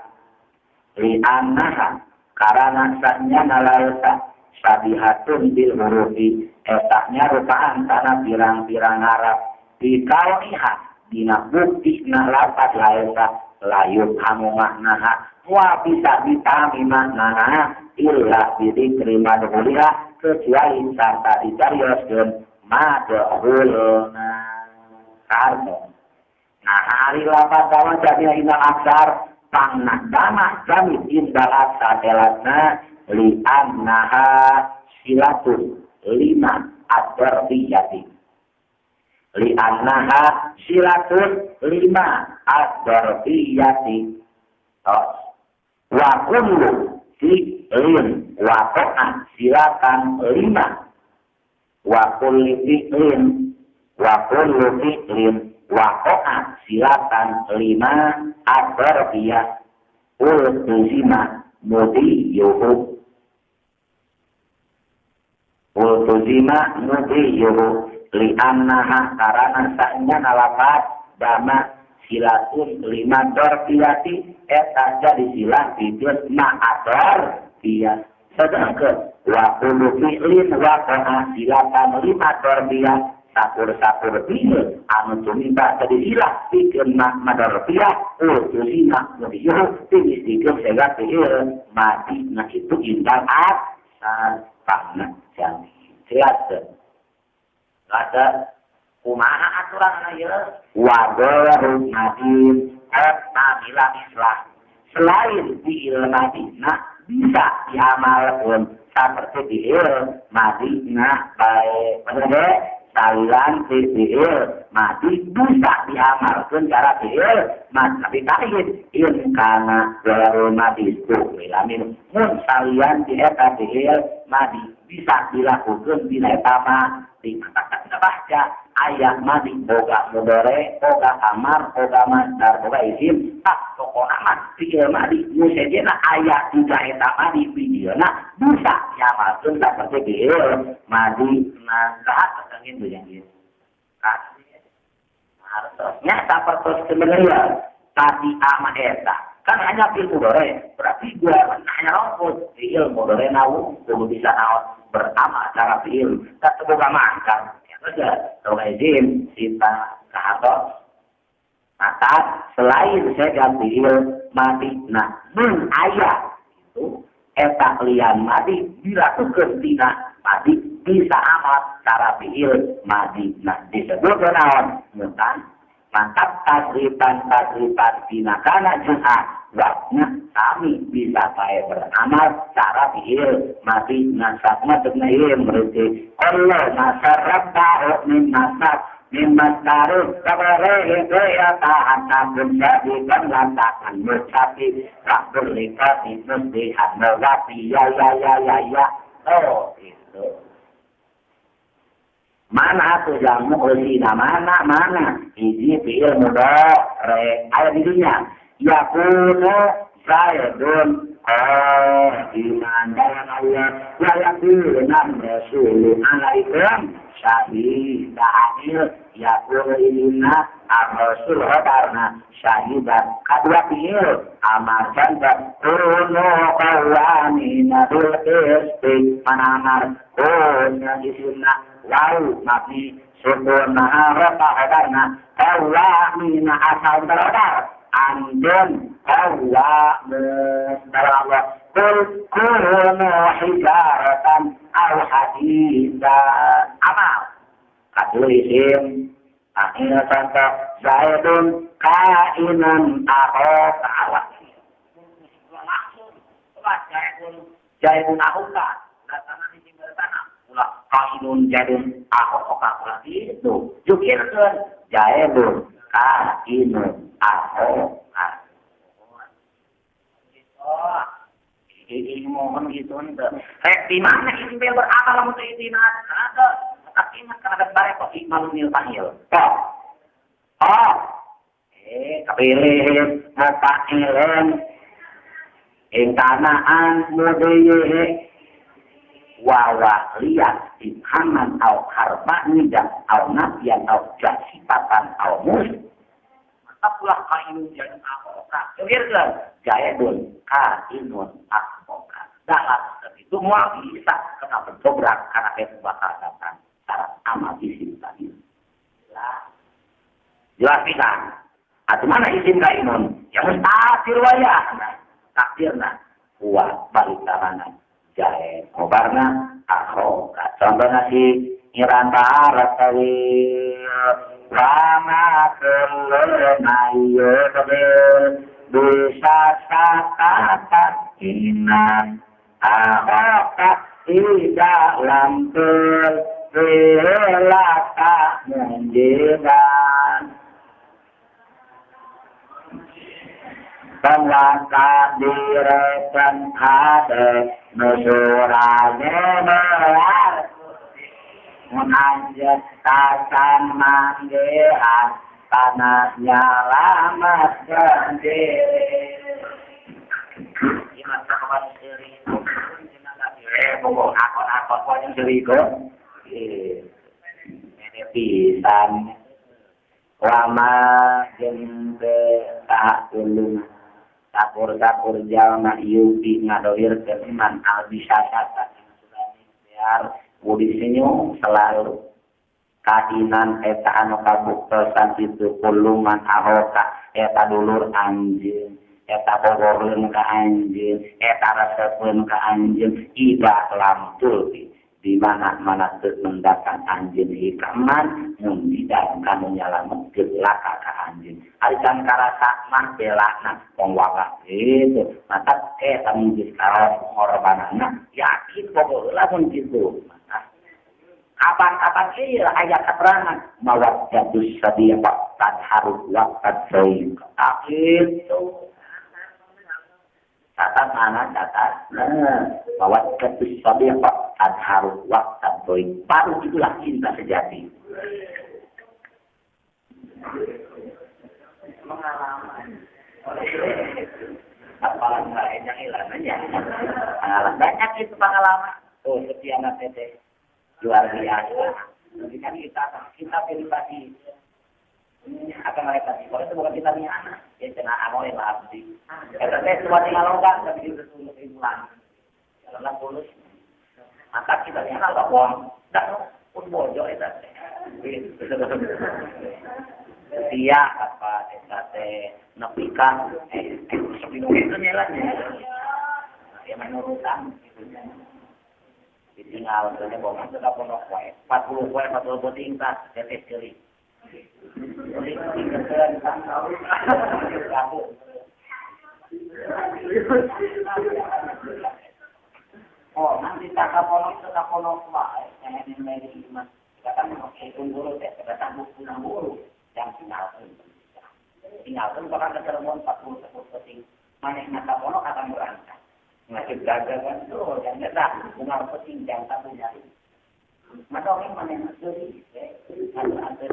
li annaha karana sanyana laesa sabihatun bil hurufi etahnya rupaan tanah pirang-pirang harap di kauniha dina bukti na lapat laesa layub hamu maknaha wa bisa ditami maknaha illa bidzikri madhuliha kecuali sarta dicarioskeun madhulna karena nah hari lapat dawan jadi indal aksar pangna dama jamid indal aksar elatna li annaha silatun lima ad-darbiyati li annaha silatun lima ad-darbiyati wa kullu fi'lin waqa'a silatan lima wa kullu fi'lin wa kullu fi'lin waqa'a silatan lima ad-darbiyah ultuzima mudiyuhu ultuzima mudiyuhu li annaha karana sanya nalapat dama silatun lima darbiyati eta jadi silah pikeun ma adarbiyah sedangkeun wa kullu fi'lin waqa'a silatan lima darbiyah sakur-sakur fi'il anu tumiba jadi silah pikeun ma madarbiyah ultuzima mudiyuhu dimistikeun sehingga fi'il mati nah itu indal asar pangna jami jelas ada kumaha aturan ieu wa ghairu madin amila islah selain fi'il madina bisa diamalkeun saperti fi'il madina bae bener salian fi'il madi bisa diamalkeun cara fi'il madi tapi tahin in kana ghairu madi milamin mun salian di eta fi'il madi bisa dilakukeun dina eta mah dikatakan baca ayat madi boga mudore boga amar boga masdar boga isim tak pokona mah fi'il madi nu sejenna ayat tiga eta madi fi'ilna bisa diamalkeun saperti fi'il madi nah saat gitu yang gitu harusnya sapertos sebenarnya tadi ama eta kan hanya fi'il mudore berarti gua hanya rumput fi'il mudore nawu kudu bisa naon beramal cara fi'il tak boga mangkar ya saja izin sita kahatos maka selain saya fi'il madi nah mun aya itu eta lian madi dilakukeun dina madi bisa amal cara fi'il madi nah disebut naon mutan mantap tasripan dina kana jeung wakna kami bisa bae beramal cara fi'il madi nasabna teu ieu berarti Allah nasarabta min nasab min mastarus kabare ya tahan jadikan lantakan mencapi tak berlikati mesti hanawapi ya ya ya ya ya oh itu mana tuh jamu usina mana mana hiji fi'il mudhari aya di dunya yakunu zaidun iman dan Allah wa yakuna rasulu alaikum syahidani fa'il yaqulu inna ar-rasul khabarna syahidan kadua fi'il amar janda kunu qawamina bil qisti manamar kunna isimna wau mabni sukun rafa khabarna qawamina asal beradar anjun qawamun barawa kul kunu hijaratan aw hadidan amal kadua isim akhir contoh zaidun kainun akhoka awak langsung zaidun akhoka datang di sini tanah ulah kainun zaidun akhoka ulah itu jukirkeun zaidun kainun akhoka ini mohon gitu ente rek di mana isim fi'il beramal lamun teu itinat ada tak ingat karena bare kok ikmalun mil fa'il kok oh kepilih mufa'ilun ing tanaan mudhihi wa liat ibhaman au harba nida au nafiyan au jasifatan au mus maka pula kainun jadun akhoka pikirkeun jaidun kainun akhoka dalam itu moal bisa kena berdobrak karena itu bakal datang syarat amal isim tadi jelas pisan atuh mana isim kainun yang mustahil wayahna takdirna huwa balik tangan jae khobarna akhoka contohna si ngiran tarat tawil wa kullu mayyubil bisa sakata inan akhoka tidak lampil laka munjidan Penglaka direkan hati nusurane belar munanjet tasan manggihan tanahnya lamat sendiri. Ingat kawan seribu, pokok akon-akon pokoknya seribu. Ini pisan lama jembe tak ulung sakur-sakur jalma yubi ngadohir ke iman al bisa sata biar budi senyum selalu kainan eta anu kabuktosan itu kuluman ahoka eta dulur anjeun eta bogoreun ka anjeun eta resepeun ka anjeun ida lam tulbi di mana-mana teu mendatang anjeun hikaman mun tidak kanu nyalametkeun laka ka anjeun ari can karasa mah belana wong waka kitu mata eta mungkin kaos korbanana yakin bogo heula mun kitu kapan-kapan ieu aya keterangan mawaddatus sadiqa tadharu wa tadzaik kitu catat mana catat mawaddatus sadiqa tadharu wa tadzaik baru itulah cinta sejati pengalaman apalan lain yang hilang aja pengalaman banyak itu pengalaman oh setia teteh luar biasa. Jadi kan kita pribadi akan mereka kalau itu bukan kita punya anak ya cenah amoy lah abdi. Eta teh cuma tinggal kan tapi itu bulan. Jalan tulus. Maka kita punya anak wong dan pun bojo eta teh. Setia apa eta teh nepi ka sok minum itu nyelanya. Ya menurutan gitu. Ditinggal teh bohong teh pondok wae 40 wae 40 penting tah teteh ceuli. Ceuli tingkeun kan kamu. Oh, nanti tak pondok teh pondok wae yang ini iman. Kita kan pun guru teh datang buku guru yang tinggalkeun. Tinggalkeun bahkan ketemuan 40 penting. Manehna ka pondok akan berangkat. Ngasih gagal kan tuh, jangan dah, bunga penting jangan tak punya. Maka orang mana yang seri, ada ada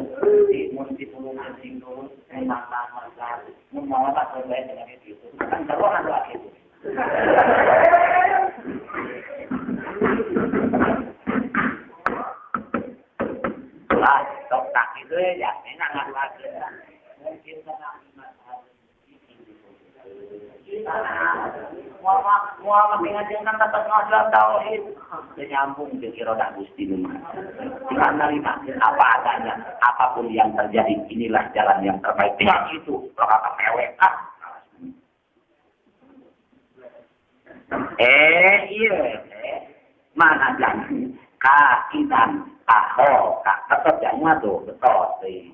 di munti puluh penting dulu, 5 tahun, mau apa terbaik dengan itu, kan terus ada itu. Lah, sok Tak gitu ya, enak nggak lagi. Mungkin mual ngajengkan tetap ngajar tauhid. Nyambung ke irodah Gusti nu mah. Tinggal nerima apa adanya, apapun yang terjadi inilah jalan yang terbaik. Tinggal itu, kalau kata mewek ah. Iya, mana jangan kakitan aho kak tetep jangan tuh betul sih.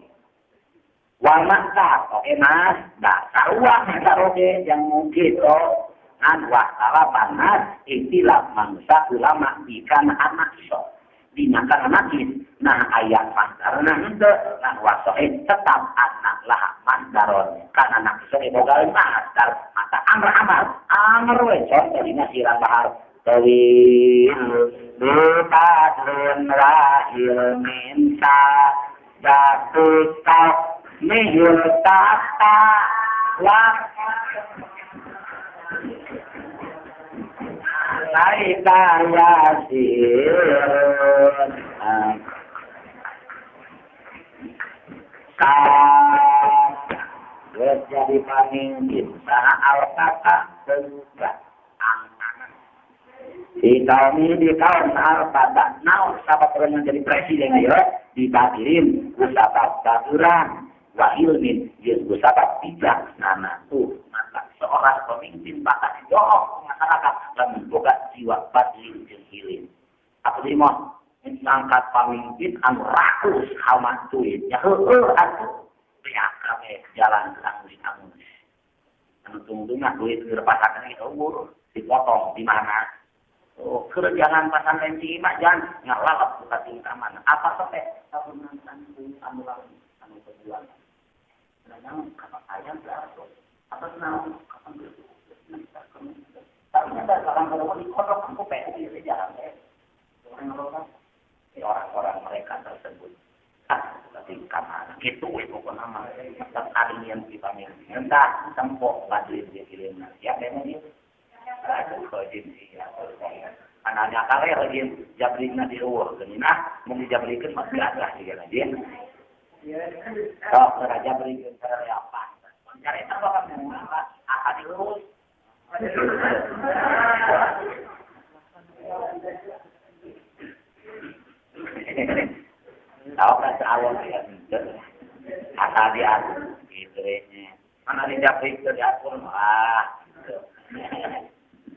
Wa mata oke mas, dah sarua oke yang mungkin toh an wa salah istilah mangsa ulama ikan anak iso dimakan anak nah ayat masdar nah henteu nah wasohe tetap anak lah masdaron kan anak iso boga masdar mata amr amal amr we contoh dina sirah bahar tawil bukadun rahil minta datu tak mihul tata wa laika yasir jadi pamimpin saha al-kata pemuda angkangan di kaum di kaum al-kata naon sabab orang yang jadi presiden ya dibatirin kusabab baturan wa ilmin jeung kusabab bijaksana tuh maka seorang pemimpin bakal didorong masyarakat lamun boga jiwa badlin jeung hilim apa sih mah ngangkat pamimpin anu rakus hama duit ya heueuh atuh beak kabeh jalan anu anu tungtungna duit direpasakeun kitu umur dipotong di mana oh keur jangan pasantren Cimak jangan ngalalap buka tingkah mana apa sampai tahunan anu lalu anu perjuangan nah kapan ayam berarti apa naon kapan berarti tapi ada sekarang kalau di kodok aku pengen di jalan deh orang-orang mereka tersebut ah tapi kamar gitu pokoknya mah tetap ada yang dipamimpin entah sempok badlin dia kirim ya memang dia aduh rajin sih ya anaknya kale rajin jabrina di luar nah mau dijabrikeun mah gagah juga rajin oh raja berikan cara apa cari tahu apa apa akan diurus tahu kan awal ya asal diatur gitu ya mana dijabrik itu diatur wah gitu.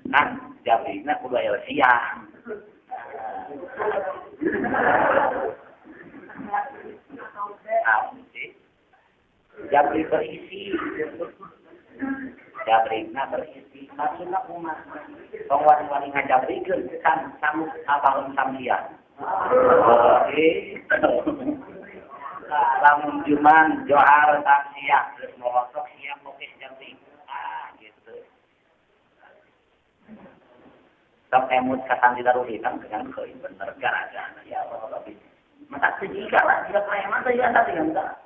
Kan jabrikna kudu aya siang jabri berisi jabrikna berisi maksudna kumaha tong wani-wani ngajabrikeun kan samuk abangun samsia lamun juman johar samsia geus molosok siap oke jabri ah gitu sok emut ka santri Darul Hikam dengan keuing bener gara-gara ya Allah tapi mata sejika lah jika preman teh ya tapi enggak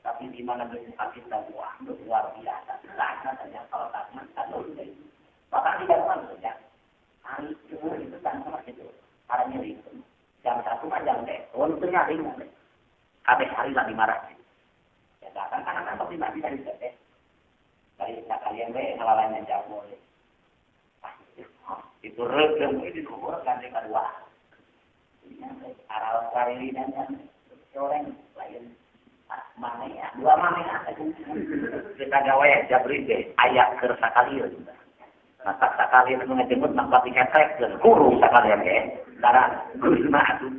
tapi di mana kita wah luar biasa karena saja kalau tak makan bahkan tidak makan saja hari itu kan sama gitu para nyeri jam 1 mah jam teh untungnya hari mah kabeh hari lagi marah ya bahkan anak-anak pasti mati dari teh dari kalian teh ngelalainya jam boleh itu regem itu luhur gandeng kedua aral karilinan orang lain mana ya dua mana ya kita gawe jabri deh ayat keur sakali matak sakali nu ngejemput nampak diketrek geus kurung sakalian ge darah gusma atuh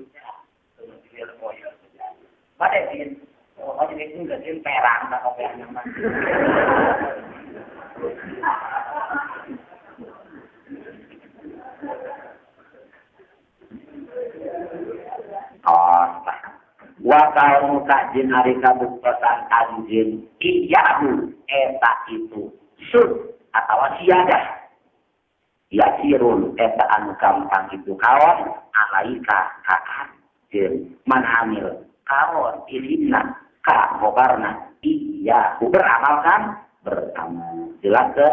bade din oh jadi geus perang tak kopean mah oh wa kaum kajin ari kabuktosan anjeun iyahu eta itu sud atawa siadah yasirun eta anu gampang itu kaon alaika ka anjeun man amil kaon ilimna ka khobarna iyahu beramalkan beramal jelas ke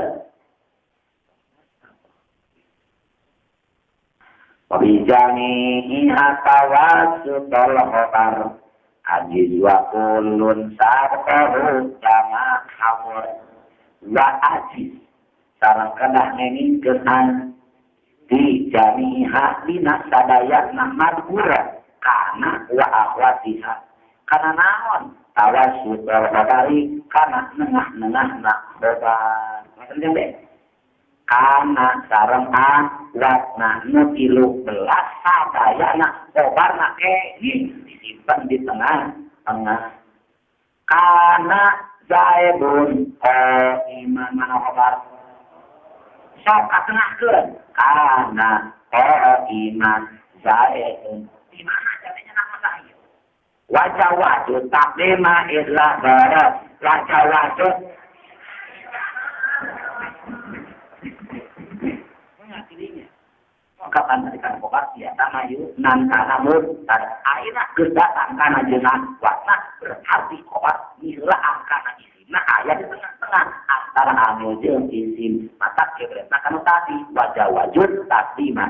Wabijami'i atawasutol khobar Ajiz wa kullun sartahu kama hamur wa ajiz sareng kedah ngengingkeun an di jamiha dina sadayana madhura kana wa akhwatiha kana naon tawassul khabari kana nengah-nengahna khobar maksudnya deh kana sareng awatna nu 13 sadayana khobarna kenging disimpan di tengah-tengah kana zaidun iman mana khobar sok katengahkeun kana iman zaidun di mana jadinya nama saya wajah wajud taklima islah barat wajah wajud kapan dari kan khobar biasa mayu nan kana murtad aina geus datang kana jenang warna berarti khobar nila kana isimna aya di tengah-tengah antara amil jeung isim mata kebretna kanu tadi wajah wajud taklima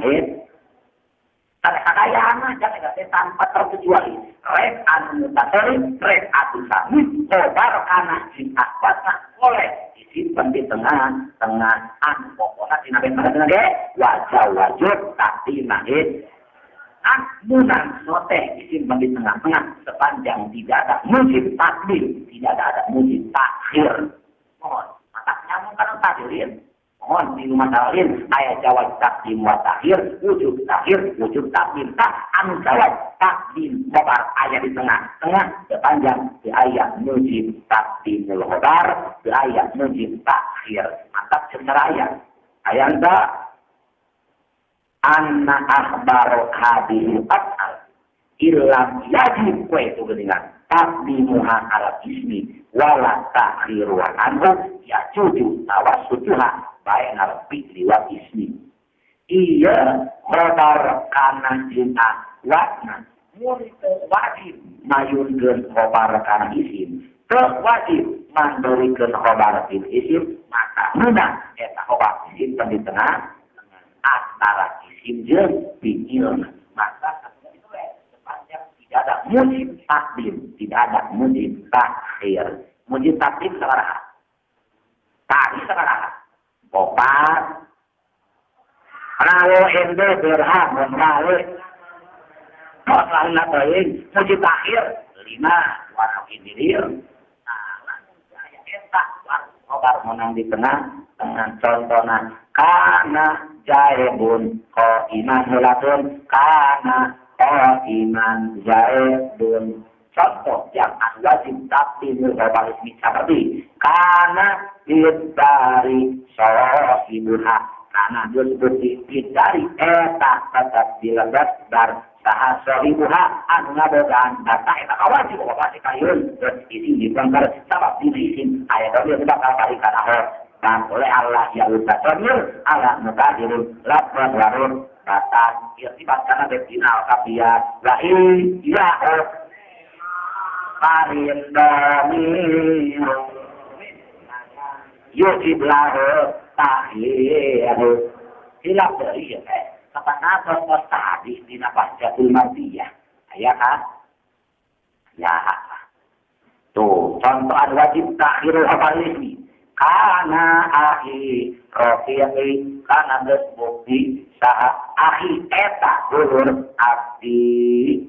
sadayana jangan tanpa terkecuali rek anu mutasarrif rek anu sami khobar kana jin akhwatna oleh disimpan di tengah-tengah anu pokona dina bener ge wajah wajud takdimahid munang soteh disimpan di tengah-tengah sepanjang tidak ada mujib takdim tidak ada mujib takhir mohon matak nyambung kana takdirin mohon di rumah lain ayat jawab takdim wa takhir wujud takdim tak anu jawab takdim khobar ayat di tengah-tengah sepanjang di ayat mujib takdimul khobar di ayat mujib takhir mantap secara ayat ayat anna akhbaru hadhihi af'al illam yajib wa itu geningan takdimuha ala ismi wala takhiruha anhu yajuju tawassutuha bainal fi'li wal ismi iya khobar kana jeung awatna mun teu wajib mayunkeun khobar kana isim teu wajib mandorikeun khobar til isim maka meunang eta khobar disimpen di tengah antara isim jeung fi'il maka itu sepanjang tidak ada mujib takdim tidak ada mujib takhir mujib takdim sabaraha tadi sabaraha opat rawo ende dirham malik lain teuing mujib takhir 5 warna indirir nah lamun aya eta khobar menang di tengah-tengah contohna kana jaibun qaiman hulatun kana qaiman jaibun contoh yang wajib takdimul khobar ismi seperti kana bidari sahibuha kana disebut bidari eta tetap dilebat bar saha sahibuha anu ngabogaan data eta wajib wajib kayun terus isim dipangkar sabab dina isim aya dhamir bakal kali kana dan oleh Allah ya utasamir ala mukadirun lafaz warun kata irtibat kana betinal kapia la iya parin damir yujib lahu tahir hilap deui kapan apa tadi dina pascatul mardiyah aya kan ya tuh contoh anu wajib takhirul khabar ismi kana ahi rafiqi kana geus bukti saha ahi eta dulur abdi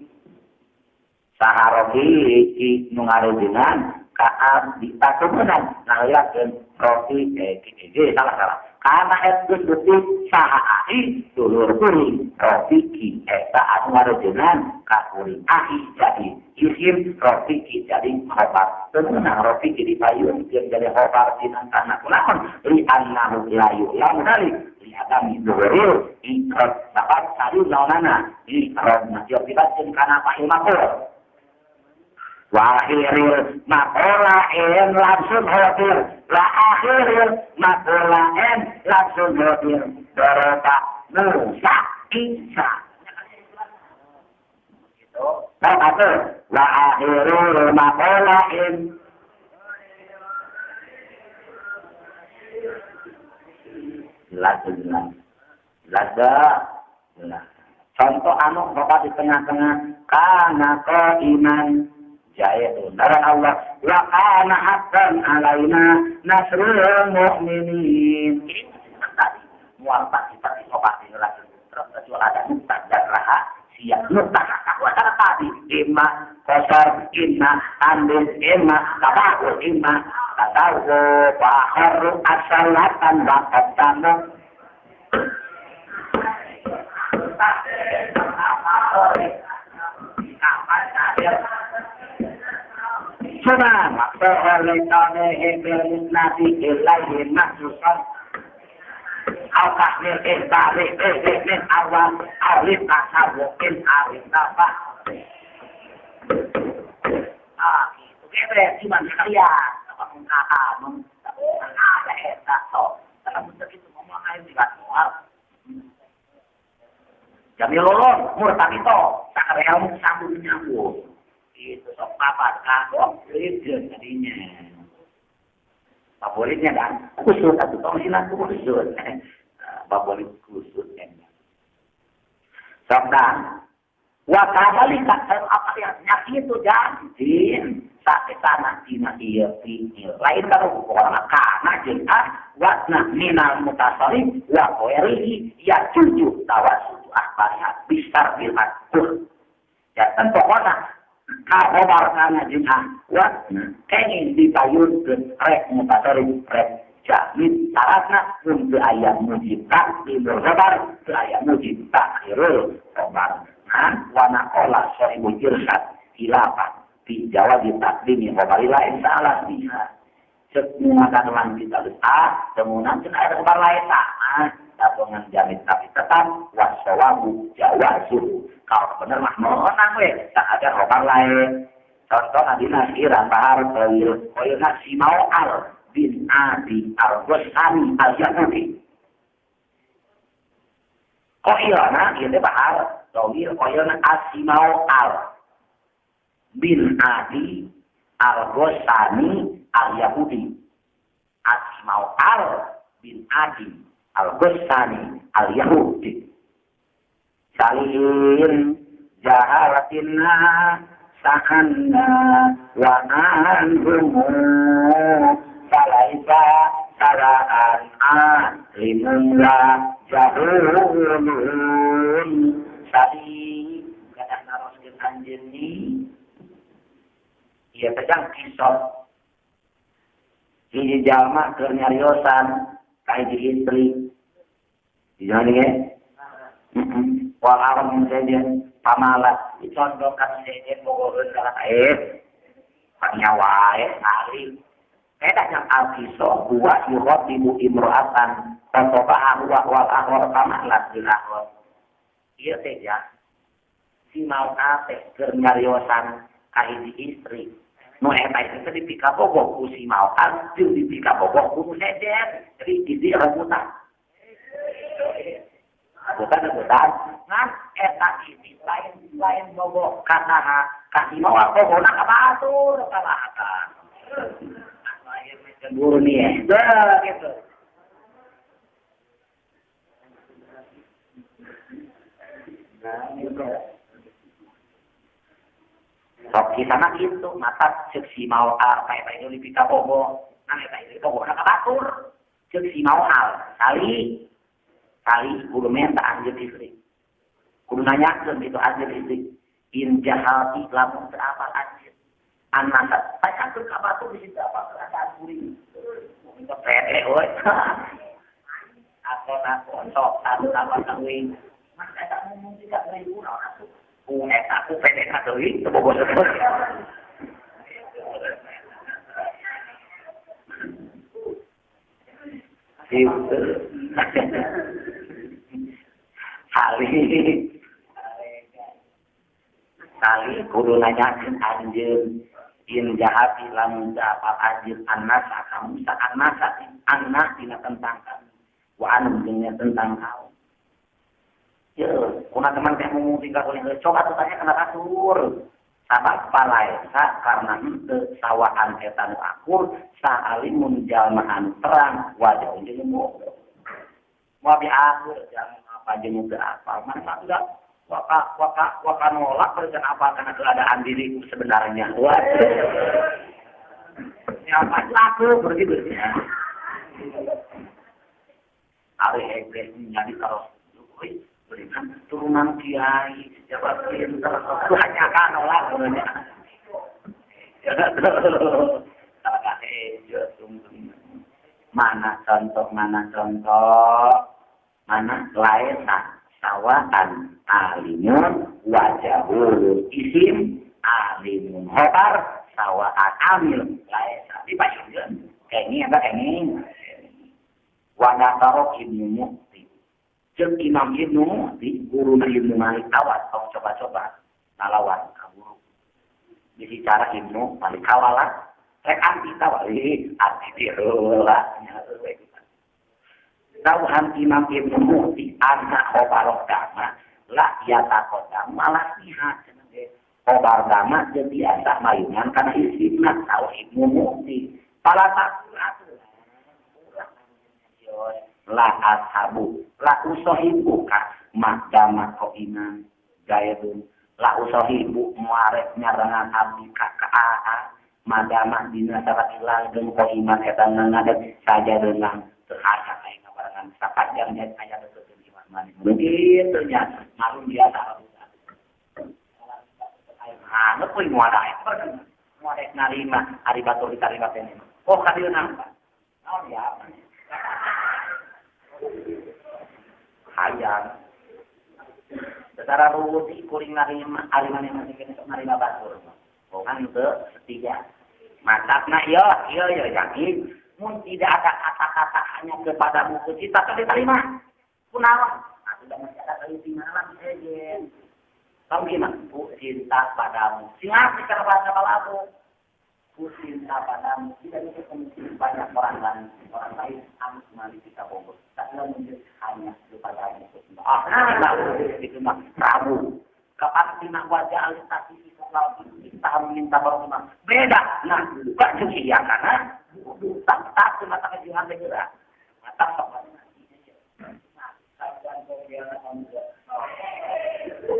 saha rafiqi nu ngarujunan ka abdi patumeunang ngaliatkeun rafiqi salah kana et geus bukti saha ahi dulur kuring rafiqi eta anu ngarujunan ka kuring ahi jadi isim rafiqi jadi khobar temenang rafiqi dipayun jadi khobar dina kana kunaon li annahu la yu'lamu dalik li adami dhuhuril iqrab sabab sari naonana iqrab masih dibatin kana fa'il maf'ul wa akhiril maqala en langsung hadir la akhiril maqala en langsung hadir darata Musa Isa gitu wa akhirul maqala en jelas jelas jelas jelas contoh anu bapak di tengah-tengah kana iman Jaitu darah Allah wa kana haqqan alaina nasrul mu'minin. Ini tadi mual pasti obat ini lagi terus kecuali ada nukta dan rahasia nukta kakak tadi imma kosor imma tandus imma tabakul imma tatawu baharu asalatan bakat tamu Sunan oleh bil musnadi ilaihi mahsusan au tahmil ihbari min awal awli tasawukin awli tabah. Ah, itu kebe cuman sekalian apa mengkata ada eta sok lamun teu kitu ngomong aing juga moal. Jami lolong murtad itu sakare ilmu sambung nyambung. Itu sok papat kagok itu tadinya. Favoritnya kan kusut atau tong silang kusut. Favorit kusut enak. Sok dah. Wa kadzalika apa yang itu janjin saketana dina ieu fi'il. Lain kalau orang kana jeung watna minal mutasarrif wa ghairihi ya cucu tawassul ahbariha bisar bil atur. Ya tentu pokona kahobar kana jeung watna kenging dipayunkeun rek mutasarrif rek jamid syaratna mun teu aya mujib takdirul khabar teu aya mujib takhirul khabar. Nah wa naqala sahibul irsad khilafah fi jawazi taqdimi khabari lain salah biha. Cek mengatakan kita ah temunan cenah ada khabar lain ah tabungan jamid tapi tetap wasawabu jawazu. Kalau bener mah menang we tak ada khabar lain. Contoh adina siran bahar koil koil nasi mau al bin Abi al-Ghasani al-Yahudi. Koilna ieu teh bahar koil koilna asimau al bin Abi al-Ghasani al-Yahudi. Asimau al bin Abi al-Ghasani al-Yahudi. Salin jahalatina sahanna wa anhumu falaisa saraan alimun la jahulun. Sali gadah naroskeun anjeun ni ieu teh jang kisah hiji jalma keur nyariosan ka hiji istri. Dijani ge? Wal alam saja pamalat dicondokan sejen bogoheun kana air panyawa wae sali. Eta jang al-kisah huwa yughadibu imra'atan fatobaha huwa wal akhar pamalat bil akhar. Ieu teh jang si mau teh keur nyariosan ka hiji istri. Nu eta itu dipikabogoh ku si mau jeung dipikabogoh ku nu sejen. Jadi hiji rebutan. Rebutan. Ngan eta hiji lain bogoh ka saha ka si mau bogohna ka batur kalahatan. Cemburu nih ya. Dah gitu. Nah, gitu. Sok kisahna kitu mata ceuk si mau al ka eta itu dipikabogoh. Nah eta itu bogohna ka batur. Ceuk si mau al sali sali kudu menta anjeun istri. Kudu nanyakeun itu anjeun istri. In jahalti lamun teu apal anjeun. Anak tanyakeun ka batur di situ apa kerajaan kuring. Minta pede euy. Akon-akon sok satu sama teuing. Mas eta ngomong 3.000 naon atuh. Ku eta ku pede ka teuing teu bogoh teuing. Gitu. Sali. Sali kudu nanyakeun anjeun. In jahati lamun dapat anjeun annasa kamu annasa anna dina tentang kami wa anu jeung tentang kau. Ya, kuna teman teh ngomong tinggal boleh coba tuh tanya kana batur. Sabab palaesa karena henteu sawaan eta nu akur saalimun jalma anu terang wajah jeung bodoh. Moal diakur jalma apa jeung teu apal mah enggak. Waka waka nolak berikan apa karena keadaan diriku sebenarnya. Waduh. Siapa laku begitu ya. Ari hege jadi terus berikan turunan kiai siapa pinter hanya kan nolak sebenarnya. Mana contoh mana laisa sawaan alimun wajahul isim alimun khobar sawaan amil laisa dipayunkeun kenging eta kenging wa nasaro Ibnu Mu'ti jeung Imam Ibnu Mu'ti guruna Ibnu Malik awas tong coba-coba ngalawan ka guru bisi cara Ibnu Malik kawalah rek anti tawali anti tirulah tauhan Imam Ibnu Mu'ti anak khobarok dama lah ya takota malah nihat khobar dama jeung biasa mayungan kana isimna tau Ibnu Mu'ti pala takul atuh la ashabu la usahibu ka madama qaiman gaibun la usahibu muarek nyarengan abdi ka ka madama dina sarat ilang jeung qaiman eta ngadeg saja deunang teu aya kae ngabarengan sapanjang nya aya teu iman maneh begitu nya malum biasa anu kuy moal moal narima ari batur ditarima teh oh ka dieu nangpa naon ya hayang secara ruwuti kuring narima ari maneh masih kene sok narima batur kan teu setia matakna ieu ieu ieu yakin mun tidak ada kata-kata hanya kepadamu ku cinta teh diterima kunaon atuh da masih ada ketinggalan sejen kamu gimana ku cinta padamu sing asli kana bahasa balabu ku cinta padamu tidak bisa mungkin banyak orang lain anu mali kita bogo tak mungkin hanya kepadamu ku cinta ah nah itu mah Prabu kapan dina wajah alistasi kita minta baru beda nah buka cuci ya karena tak tak mata kejuhan geura mata sok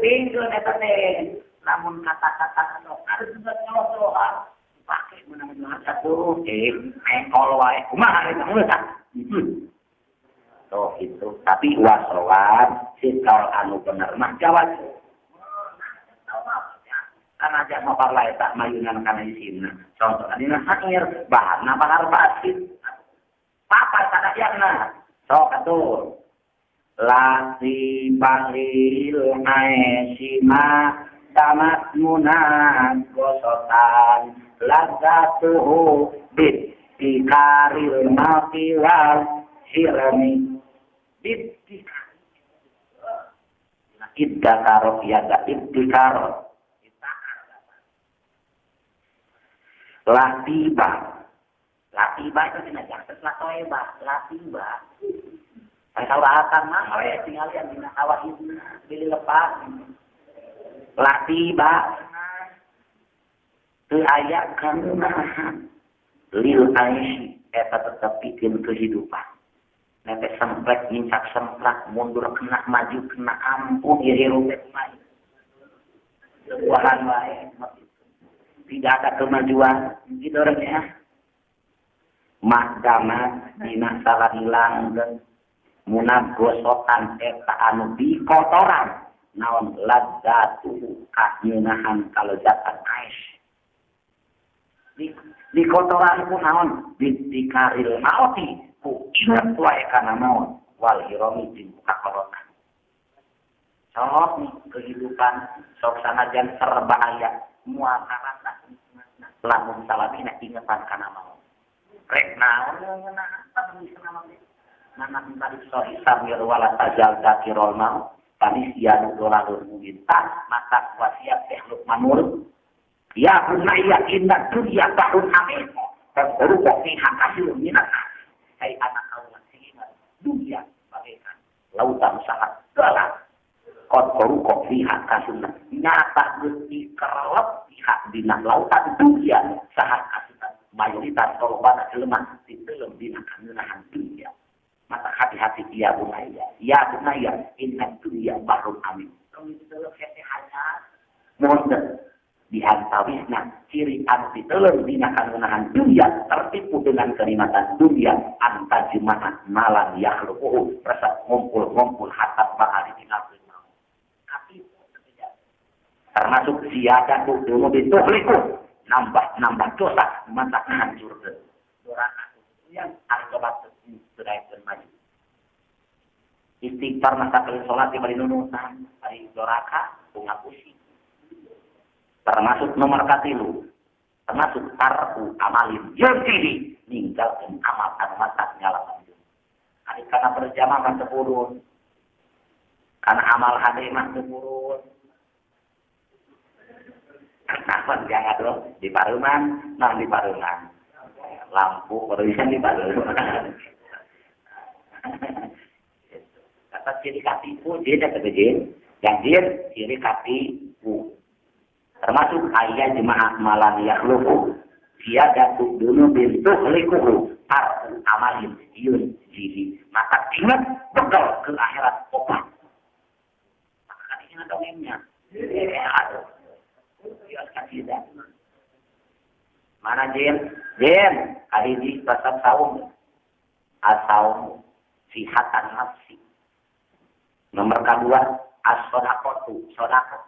pinggeun eta teh lamun kata-kata sok harus nyoloh-nyolohan dipake menang juhan satu engkol wae kumaha eta mulut tah tuh itu tapi wasawab sikal anu bener mah jawab karena aja ngobar lae tak mayunan kana isina contoh dina syair bahanna bahar basit papa sadayana sok atuh la si balil aesima tamat munat gosotan lazatuhu bit tikaril mati wal hirami bit tikar idda ya da ibtikaro latiba latiba itu dina jakses latoeba latiba kalau akan mah we tinggalian dina awahidna beli lepas latiba teu aya kanunahan lil aisy eta tetep pikeun kehidupan nete semplek nincak semplak mundur kena maju kena ampun ieu hirup teh kumaha buahan wae tidak ada kemajuan gitu orangnya mahkamah dina salah hilang munag gosokan eta anu dikotoran naon ladzatu kaneunahan kalezatan ais di kotoran ku naon dikaril mauti ku inget wae kana maut wal hiromi jeung kakorotan sok nih kehidupan sok sanajan serba aya mual karasa lamun salabina ingetan kana maut rek naon ngeunah apa bisa naon mana tadi sohi samir wala tajal zakirol maut panisianu dolalur mungkin tak maka wasiat teh Luqmanul ya bunayya inna dunya bahrun amin fadruku fiha katsirun minan nas hai anak kaula sing ingat dunia bagaikan lautan sangat dalam kotoru fiha katsirun nyata geus dikerelep pihak dina lautan dunia saha kasunan mayoritas korban jelema ditelem dina kaneunahan dunia maka hati-hati ya bunayya inna dunya bahrun amin. Tong itu Mohon diantawisna ciri anu diteuleuh dina kanunahan dunia tertipu dengan kenikmatan dunia anta jemaah malan yakhluquhu resep ngumpul-ngumpul hatta bakal ditinggalkeun mau katipu termasuk siadatu dulu dituhliku nambah-nambah dosa mata hancurkeun doraka yang ari tobat teu daekeun maju istighfar masa kali salat di bari nunutan ari doraka ngapusi termasuk nomor katilu termasuk tarku amalin yuntihi ninggalkeun amal anu mata nyalakan ari kana berjamaah mah teu purun kana amal hade mah teu purun kenapa jangan dong di paruman nah di paruman lampu barusan di paruman kata ciri katipu jin kata jin yang jin ciri katipu termasuk ayat jemaah malam yakhluqu siyadatu dunubin tuhlikuhu tarku amalin yun jili maka ingat bekal ke akhirat opat maka ingat dongengnya aduh mana jin jin kahiji pasap saum asaum sihatan nafsi nomor kedua as-shadaqatu shadaqah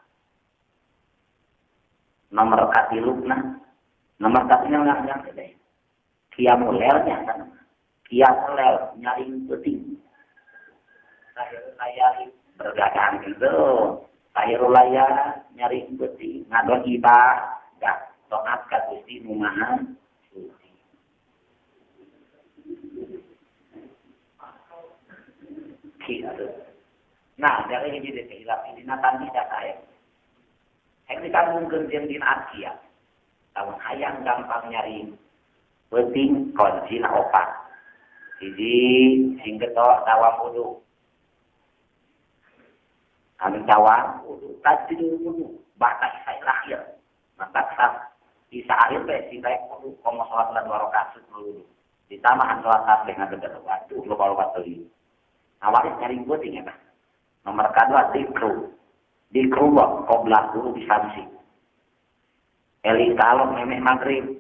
nomor katiluna nomor katiluna yang gede qiyamul lailnya kan qiyamul lail nyaring penting sahirul layali bergadang gitu sahirul layal nyaring penting ngadon ibadah taat ka Gusti nu Maha Suci kitu. Nah dari hiji deui hilap dina tandi da kae yang ditanggung jeung dina akia lamun hayang gampang nyari penting kuncina opat hiji sing getok tawam wudu anu tawam wudu tadi wudu bahkan isa lahir maka sah isa akhir teh sing daek wudu komo salat dua rakaat wudu ditambahan salat tasbih ngagedeg waduh loba-loba teuing awalis nyari penting eta nomor kadua dikru dikruwa qobla guru bisamsi eling kalau memeh maghrib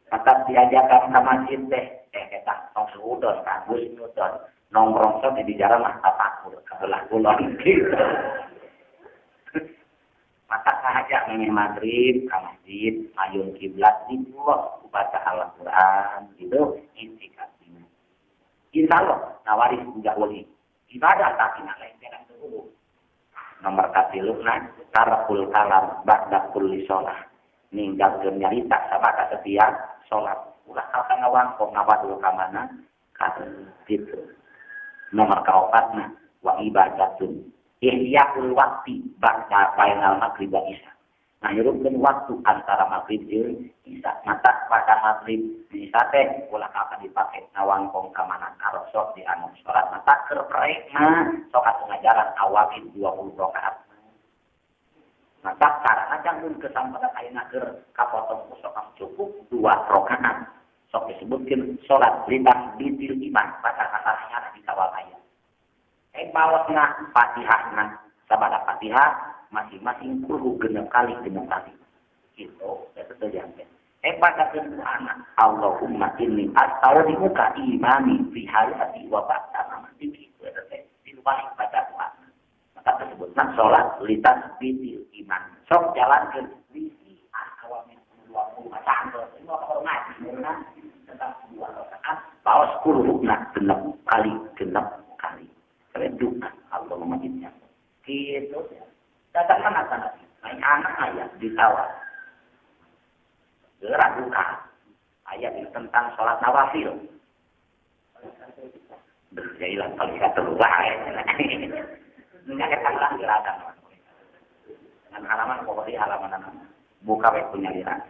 tetap diajakan ke masjid teh eta tong suudon kagus nyudon nongkrong sok di jalan mah tapakur kabelah kulon gitu maka ngajak memeh maghrib ke masjid ayun kiblat dikruwa baca Al-Qur'an gitu intikaf insyaallah nawaris udah wali ibadah tapi nak lain dulu nomor katiluna tarkul kalam ba'da kulli shalah ninggalkeun nyarita sabada setiap salat ulah ka ngawangkong ngawadul ka mana ka kitu nomor kaopatna wa ibadatun ihyaul waqti ba'da bainal maghrib wa isya ngahirupkeun waktu antara maghrib jeung isya mata pada maghrib isya teh ulah kapan dipake ngawangkong ka mana karosok di anu salat mata keur prek mah sok atuh ngajaran awalin 20 rakaat mata carana jangkun kesampatan ayeuna keur kapotong ku sok cukup 2 rakaat sok disebutkeun salat lintang bitil iman baca-bacana di kawal aya bawasna Fatihahna sabada Fatihah masing-masing kulhu genep kali gitu eta teh jampe bacakeun doana Allahumma inni astaudiuka imani fi hayati wa ba'da mamati kitu eta teh dinu paling baca doa maka disebutna salat litasbitil iman sok jalankeun bisi awamin 20 bacaan ini apa ngaji murna tetap 2 rakaat baos kulhuna genep kali kalian doa Allahumma inni kitu datang mana sana? Anak ayah ditawar. Gerak buka. Ayat ini tentang sholat nawafil. Berjailah kalau kita terlupa. Enggak ketanglah gerakan. Dengan halaman pokoknya halaman anak. Buka wek punya liran.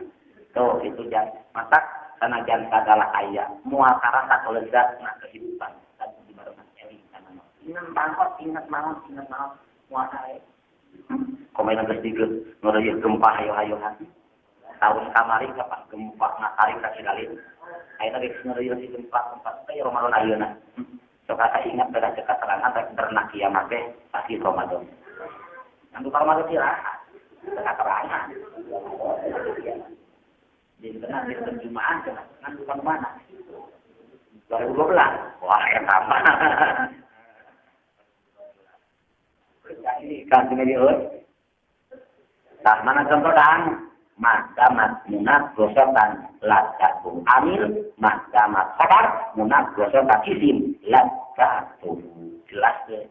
Tuh itu jangan masak karena jangan segala ayat. Mual karasa lezat nak kehidupan. Dan di barengan eling kana. Ingat banget, ingat malam, mual karasa. Komen geus digeus ngeureuyeuh gempa hayo-hayohan. Tahun kamari kapan gempa ngatarik ka Cilalin. Ayeuna geus ngeureuyeuh si gempa teh Ramadan ayeuna. Sok asa ingat pada cek katerangan rek berenang kiamat teh pasti Ramadan. Anu Ramadan istirahat. Keterangan. Di tengah di terjemahan kan bukan mana. 2012. Wah, eta mah. Ini kan tinggal di. Tah mana contoh dang? Mahkamah munat gosotan latatu amil, mahkamah khobar munat gosotan isim latatu. Jelas deh.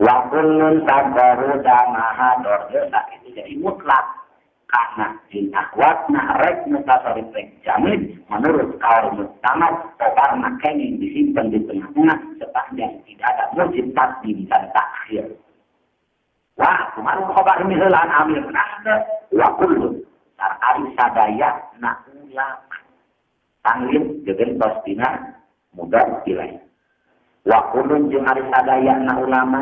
Wa kullun taqaru damaha dordosa itu jadi mutlak karena jin akhwatna rek mutasarrif rek jamid menurut kaul muktamad khobarna kenging disimpan di tengah-tengah sepanjang tidak ada mujib takdim dan takhir. Wah, kumaha khobar miheulaan amil nah wa kullun ari sadaya na ulama tanglin jeung tostina mudhaf ilaih. Wa kullun jeung ari sadaya na ulama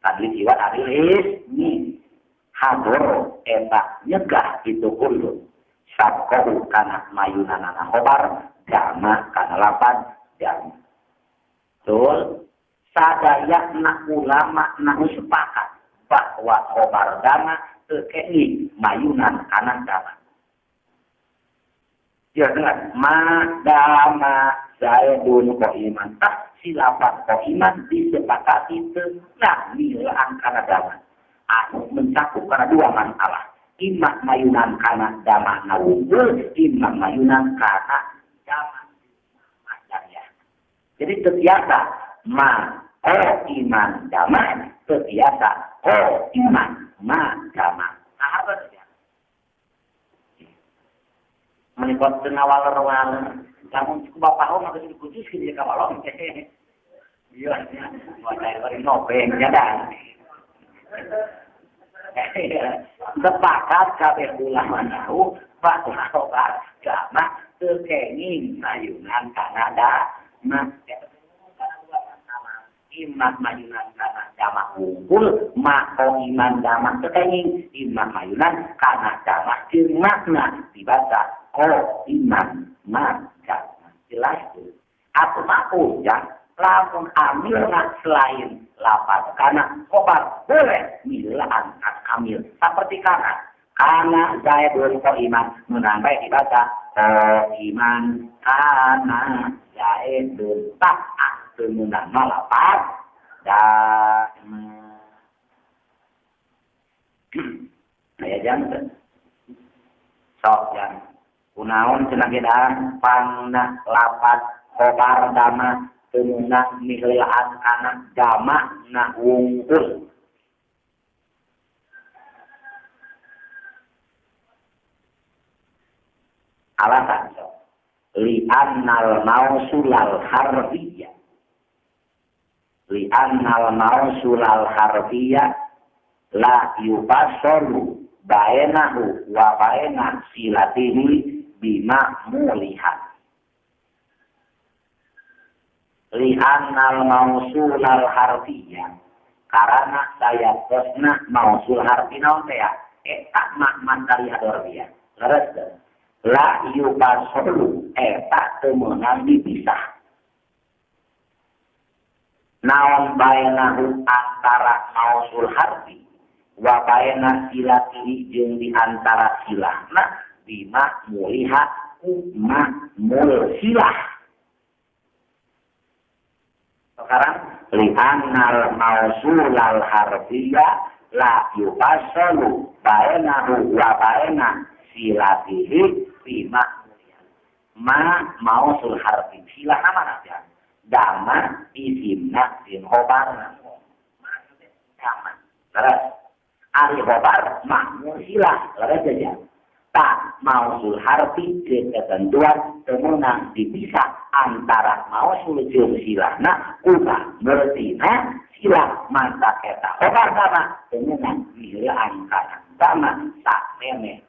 tadli iwat ari ismi hador eta nyegah itu kullun sabqahu kana mayunanana khobar dama kana lapan dama. Betul, sadaya na ulama na sepakat bahwa khobar dama tekeni mayunan kanan dama. Ya dengar, ma dama zaidun qaiman. Tak silapat qaiman disepakati tentang milaan kana dama. Anu mencakup karena dua masalah. Imma mayunan kana dama nawungul, imma mayunan kana dama. Jadi terbiasa ma iman dama, terbiasa iman ma dama. Nah, apa saja? Menikot waler-waler. Kamu cukup bapak om atau cukup khusus gitu ya kawalong. Iya, buat saya nopeng ya dah. Sepakat kabeh ulama tahu bahwa khobar dama teu kenging mayunan kana dama. Imam mayunan kana dama unggul, mako iman dama teu kenging, imam mayunan kana dama jeung makna dibaca ko iman ma dama. Jelas itu. Atau mako ya, lamun amilna selain lapat kana khobar boleh milaan amil seperti kana. Kana zaidun ko iman menang bae dibaca ko iman kana zaidun tak menang lapat dama. Aya jam teu? Sok jam. Kunaon cenah ge pangna lapat khobar dama teu meunang miheulaan kana dama na wungkul. Alasan sok. Li'annal mausulal harfiyah. Li'annal mausulal harfiyah la yufassalu bainahu wa baina silatihi bima mulihat. Li'annal mausulal harfiyah karena saya tosna mausul harfi naon teh ya eta makna dari hadorbiah. Leres teu? La yufassalu eta teu meunang dipisah. Naon bainahu antara mausul harfi wa baina silatihi jeung di antara silahna bima muliha ku mul silah. Sekarang li'annal mausulal harfiyah la yufassalu bainahu wa baina silatihi bima muliha. Ma mausul harfi silah mana ya? Dama isimna sin khobarna. Dama. Terus ari khobar makmul silah. Leres saja. Tak mausul harfi ketentuan temenang dipisah antara mausul jeung silahna kuba bertina silah mantap eta khobar dama temenang miheulaan kana dama sak meme.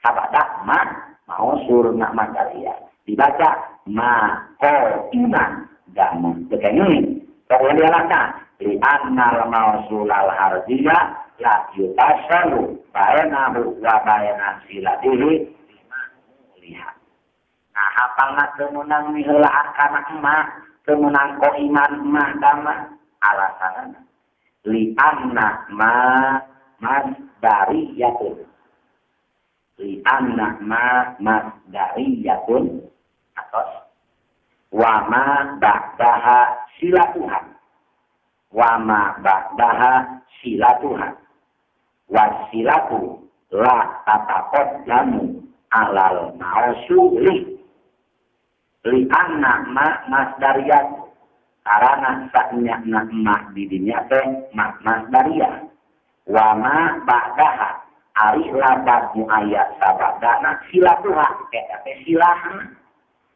Sabadak ma mausul nak makaria dibaca ma ko iman dama tekeni pokoknya dialahna li annal mausulal harfiyah la yutasalu bainahu wa baina silatihi bima muliha. Nah hafalna teu meunang miheulaan kana emak teu meunang ko iman mah dama alasanana li anna ma masdariyatun. Li anna ma masdariyatun atos wa ma ba'daha silatuha. Wa ma ba'daha silatuha. Wasilatu la tataqaddamu alal mausuli. Li anna ma masdariyat karana saknyana ma di dinya teh ma masdariyah. Wa ma ba'daha ari labat nu aya sabadana silatuha eta teh silahna.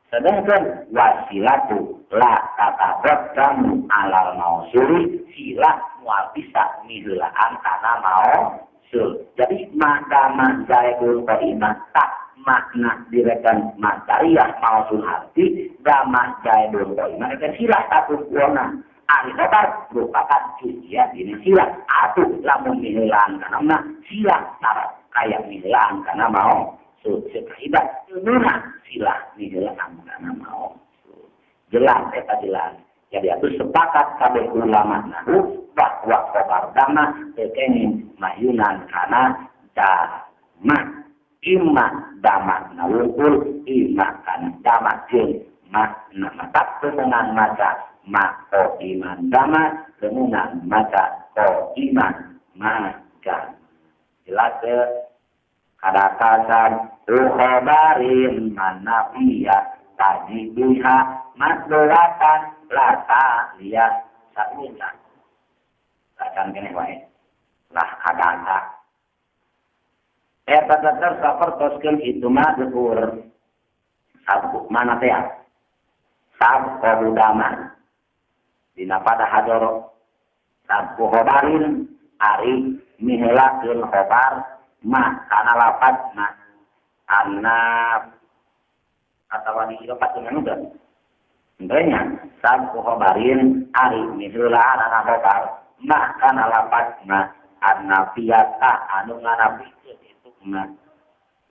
Sedangkan wasilatu la tataqaddamu alal mausuli silah moal bisa miheulaan kana mausul. Jadi makama zaidul qaimah tak makna direkan masdariyah mausul harfi dama zaidul qaimah eta silah satu kuona. Ari khobar merupakan juz'iyah dina silah. Atuh lamun miheulaan kana mah silah syarat kaya miheulaan kana mausul. Sekahibat nuna silah miheulaan kana mausul. Jelas eta jelas. Jadi atuh sepakat kabeh ulama nahu bahwa khobar dama teu kenging mayunan kana dama. Imma dama nawukul imma kana dama jeung makna matak kemenang maca ma iman dama kemenang maca ko iman maka jelas kadakasan ukhobarin manafiya tajibiha madulatan lata liya sa'una bacaan kene wae lah kadaka eta tetep sapertoskeun itu mah geuur sabuk mana teh sab qodama dina pada hadoro sabku khobarin ari miheulakeun khobar ma kana lapat ma anna atawa di lapat dengan udah nya sabku khobarin ari miheulaan kana khobar ma kana lapat ma annafiyata anu nganafikeun itu ma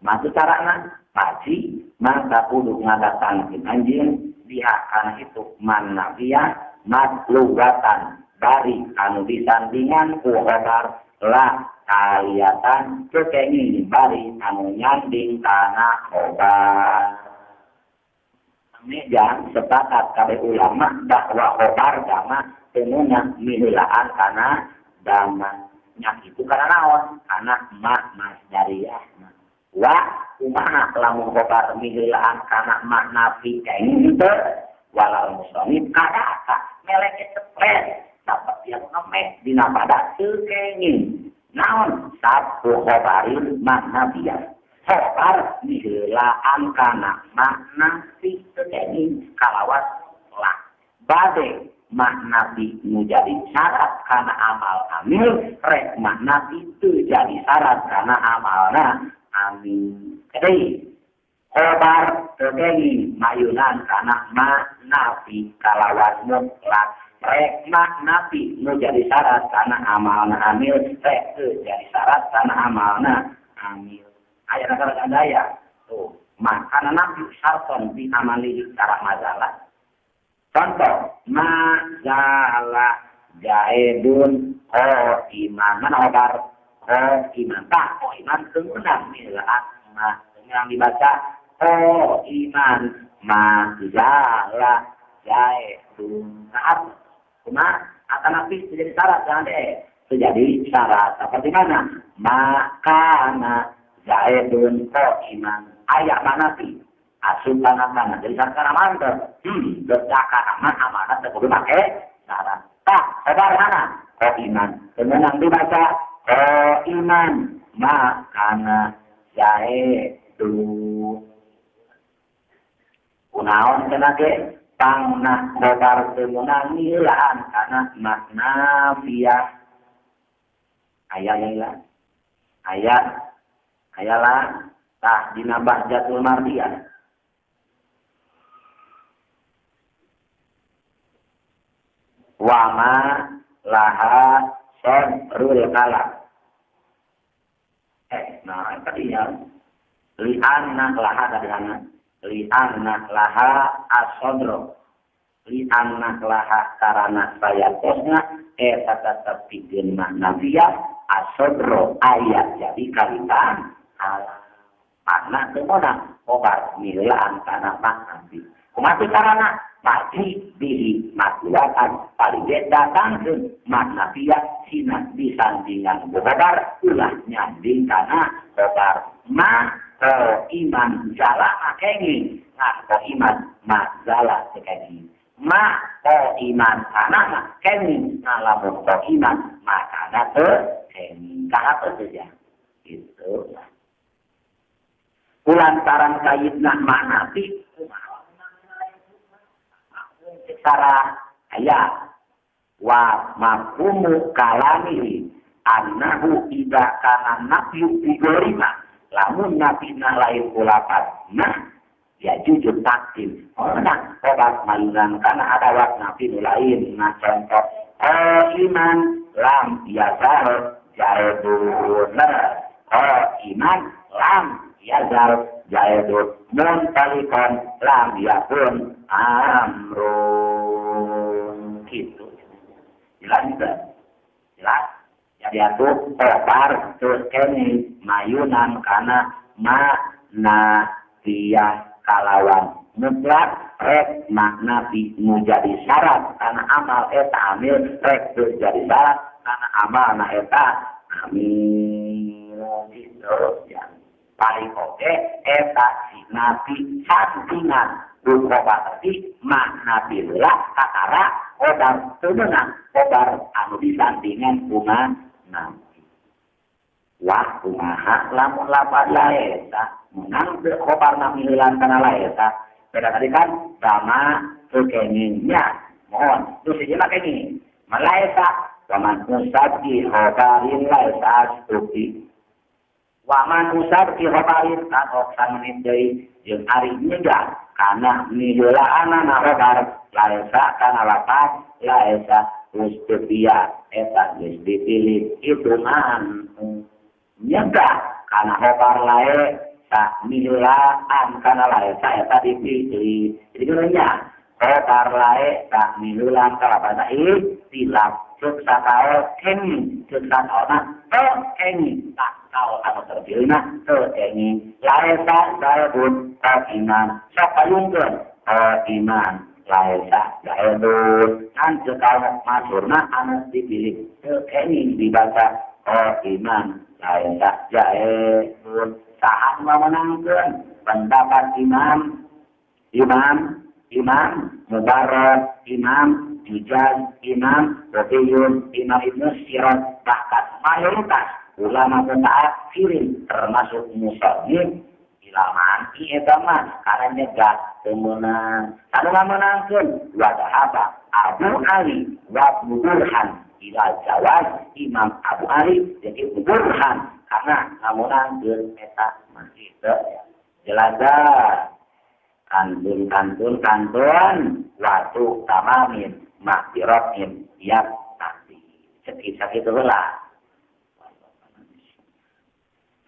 maksud carana paji maka kudu ngadatangkeun anjeun biha kana itu manafiyah matlugatan bari anu disandingan ku khobar la kaliatan kekenging bari anu nyanding kana khobar. Meja sepakat kabeh ulama bahwa khobar dama teunang miheulaan kana dama nya itu kana naon kana ma masdariyah. Wa kumaha lamun khobar miheulaan kana ma nafi kenging teu walal musonib kadaka melek cepet dapat yang ngemek dina pada teu kenging naon sabtu khobarin maknafiyah khobar miheulaan kana maknafi teu kenging kalawan lah bade maknafi nu jadi syarat kana amal amil rek maknafi teu jadi syarat kana amalna amil. Jadi khobar teu kenging mayunan kana maknafi kalawan mutlak rek maknafi nu jadi syarat kana amalna amil rek teu jadi syarat kana amalna amil. Aya kana daya tuh makana nafi syarton bi amali cara masalah. Contoh masalah jaidun iman mana khobar iman tak iman keunang milah ma yang dibaca iman masalah jaidun saat kuma akan nafi menjadi syarat jangan deh terjadi syarat seperti mana makana zaidun iman ayat manafi asup tanah jadi syarat kana mantep bercakap aman amanat teu kudu make syarat tah khobar mana iman kemenang dibaca iman makana zaidun kunaon cenah ge pangna khobar teu meunang ngileulaan kana makna fiyah aya lah aya aya lah tah dina Bahjatul Mardiyah wa ma laha sabrul kalam nah tadi ya li anna laha tadi ana li anna laha asodro li anna laha karana sayatosna eta tetep pikeun makna fiyah asodro ayat jadi kalitan ala makna teu meunang khobar milaan kana makna kumaha carana pasti bihi makulatan paling ge datangkeun makna pia sina disandingan khobar ulah nyanding kana khobar ma iman jala kenging ngan iman ma jala kenging ma iman kana kenging ngalamun iman makana teu kenging kaha teu ya gitu kulantaran kayitna makna pi secara ayat wa mafhumu kalamihi annahu idza kana nafyu bigorima lamun nafina lain kulapat nah ya jujur takdim oh nah obat mayunan kana ada wat nafi lain nah contoh iman lam yazal jaidun iman lam yazal jaidun muntalikon lam yakun amrun gitu jelas tidak? Jelas? Jadi aku khobar terus kene mayunan kana makna dia kalawan mutlak rek makna bi nu jadi syarat kana amal eta amil rek terus jadi syarat kana amal na eta amil gitu ya. Paling oke eta si nabi sandingan khobar tadi makna bila kakara khobar teu meunang khobar anu disandingan kuma nabi wah kumaha lamun lapad laeta meunang teu khobar na milulan kana laeta beda tadi kan sama teu kenging nya mohon terus hiji mah kenging malaeta waman usabbi khobarin laeta astuki waman usabbi khobarin tanok sanmenit deui jeung ari nyegah kana miheulaanana khobar laesa kana lapat laesa ustupia eta geus dipilih hitungan nyegah kana khobar lae sa miheulaan kana laesa eta dipilih jadi nya khobar lae sa miheulaan kana lapat ikhtilaf ceuk sakaol kenging ceuk sakaolna teu kenging tak kaol anu terpilihna teu kenging laesa zaidun iman sok payungkeun iman laesa zaidun kan ceuk kaol masurna anu dipilih teu kenging dibaca iman laesa zaidun saha nu meunangkeun pendapat imam imam imam Mubarak imam Jujaz, Imam Rabiun, Imam Ibnu Sirat, bahkan mayoritas ulama mutaakhirin termasuk musannif ilaman eta mah karena nyegah teu meunang. Anu ngamenangkeun wa dhahaba Abu Ali wa Burhan ila jawaz Imam Abu Ali jeung Ibnu Burhan karena ngamenangkeun eta mah kitu. Jelas kantun kantun kantun waktu tamamin makbirotin tiap nanti sakit-sakit lah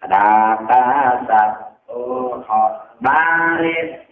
ada kata oh baris.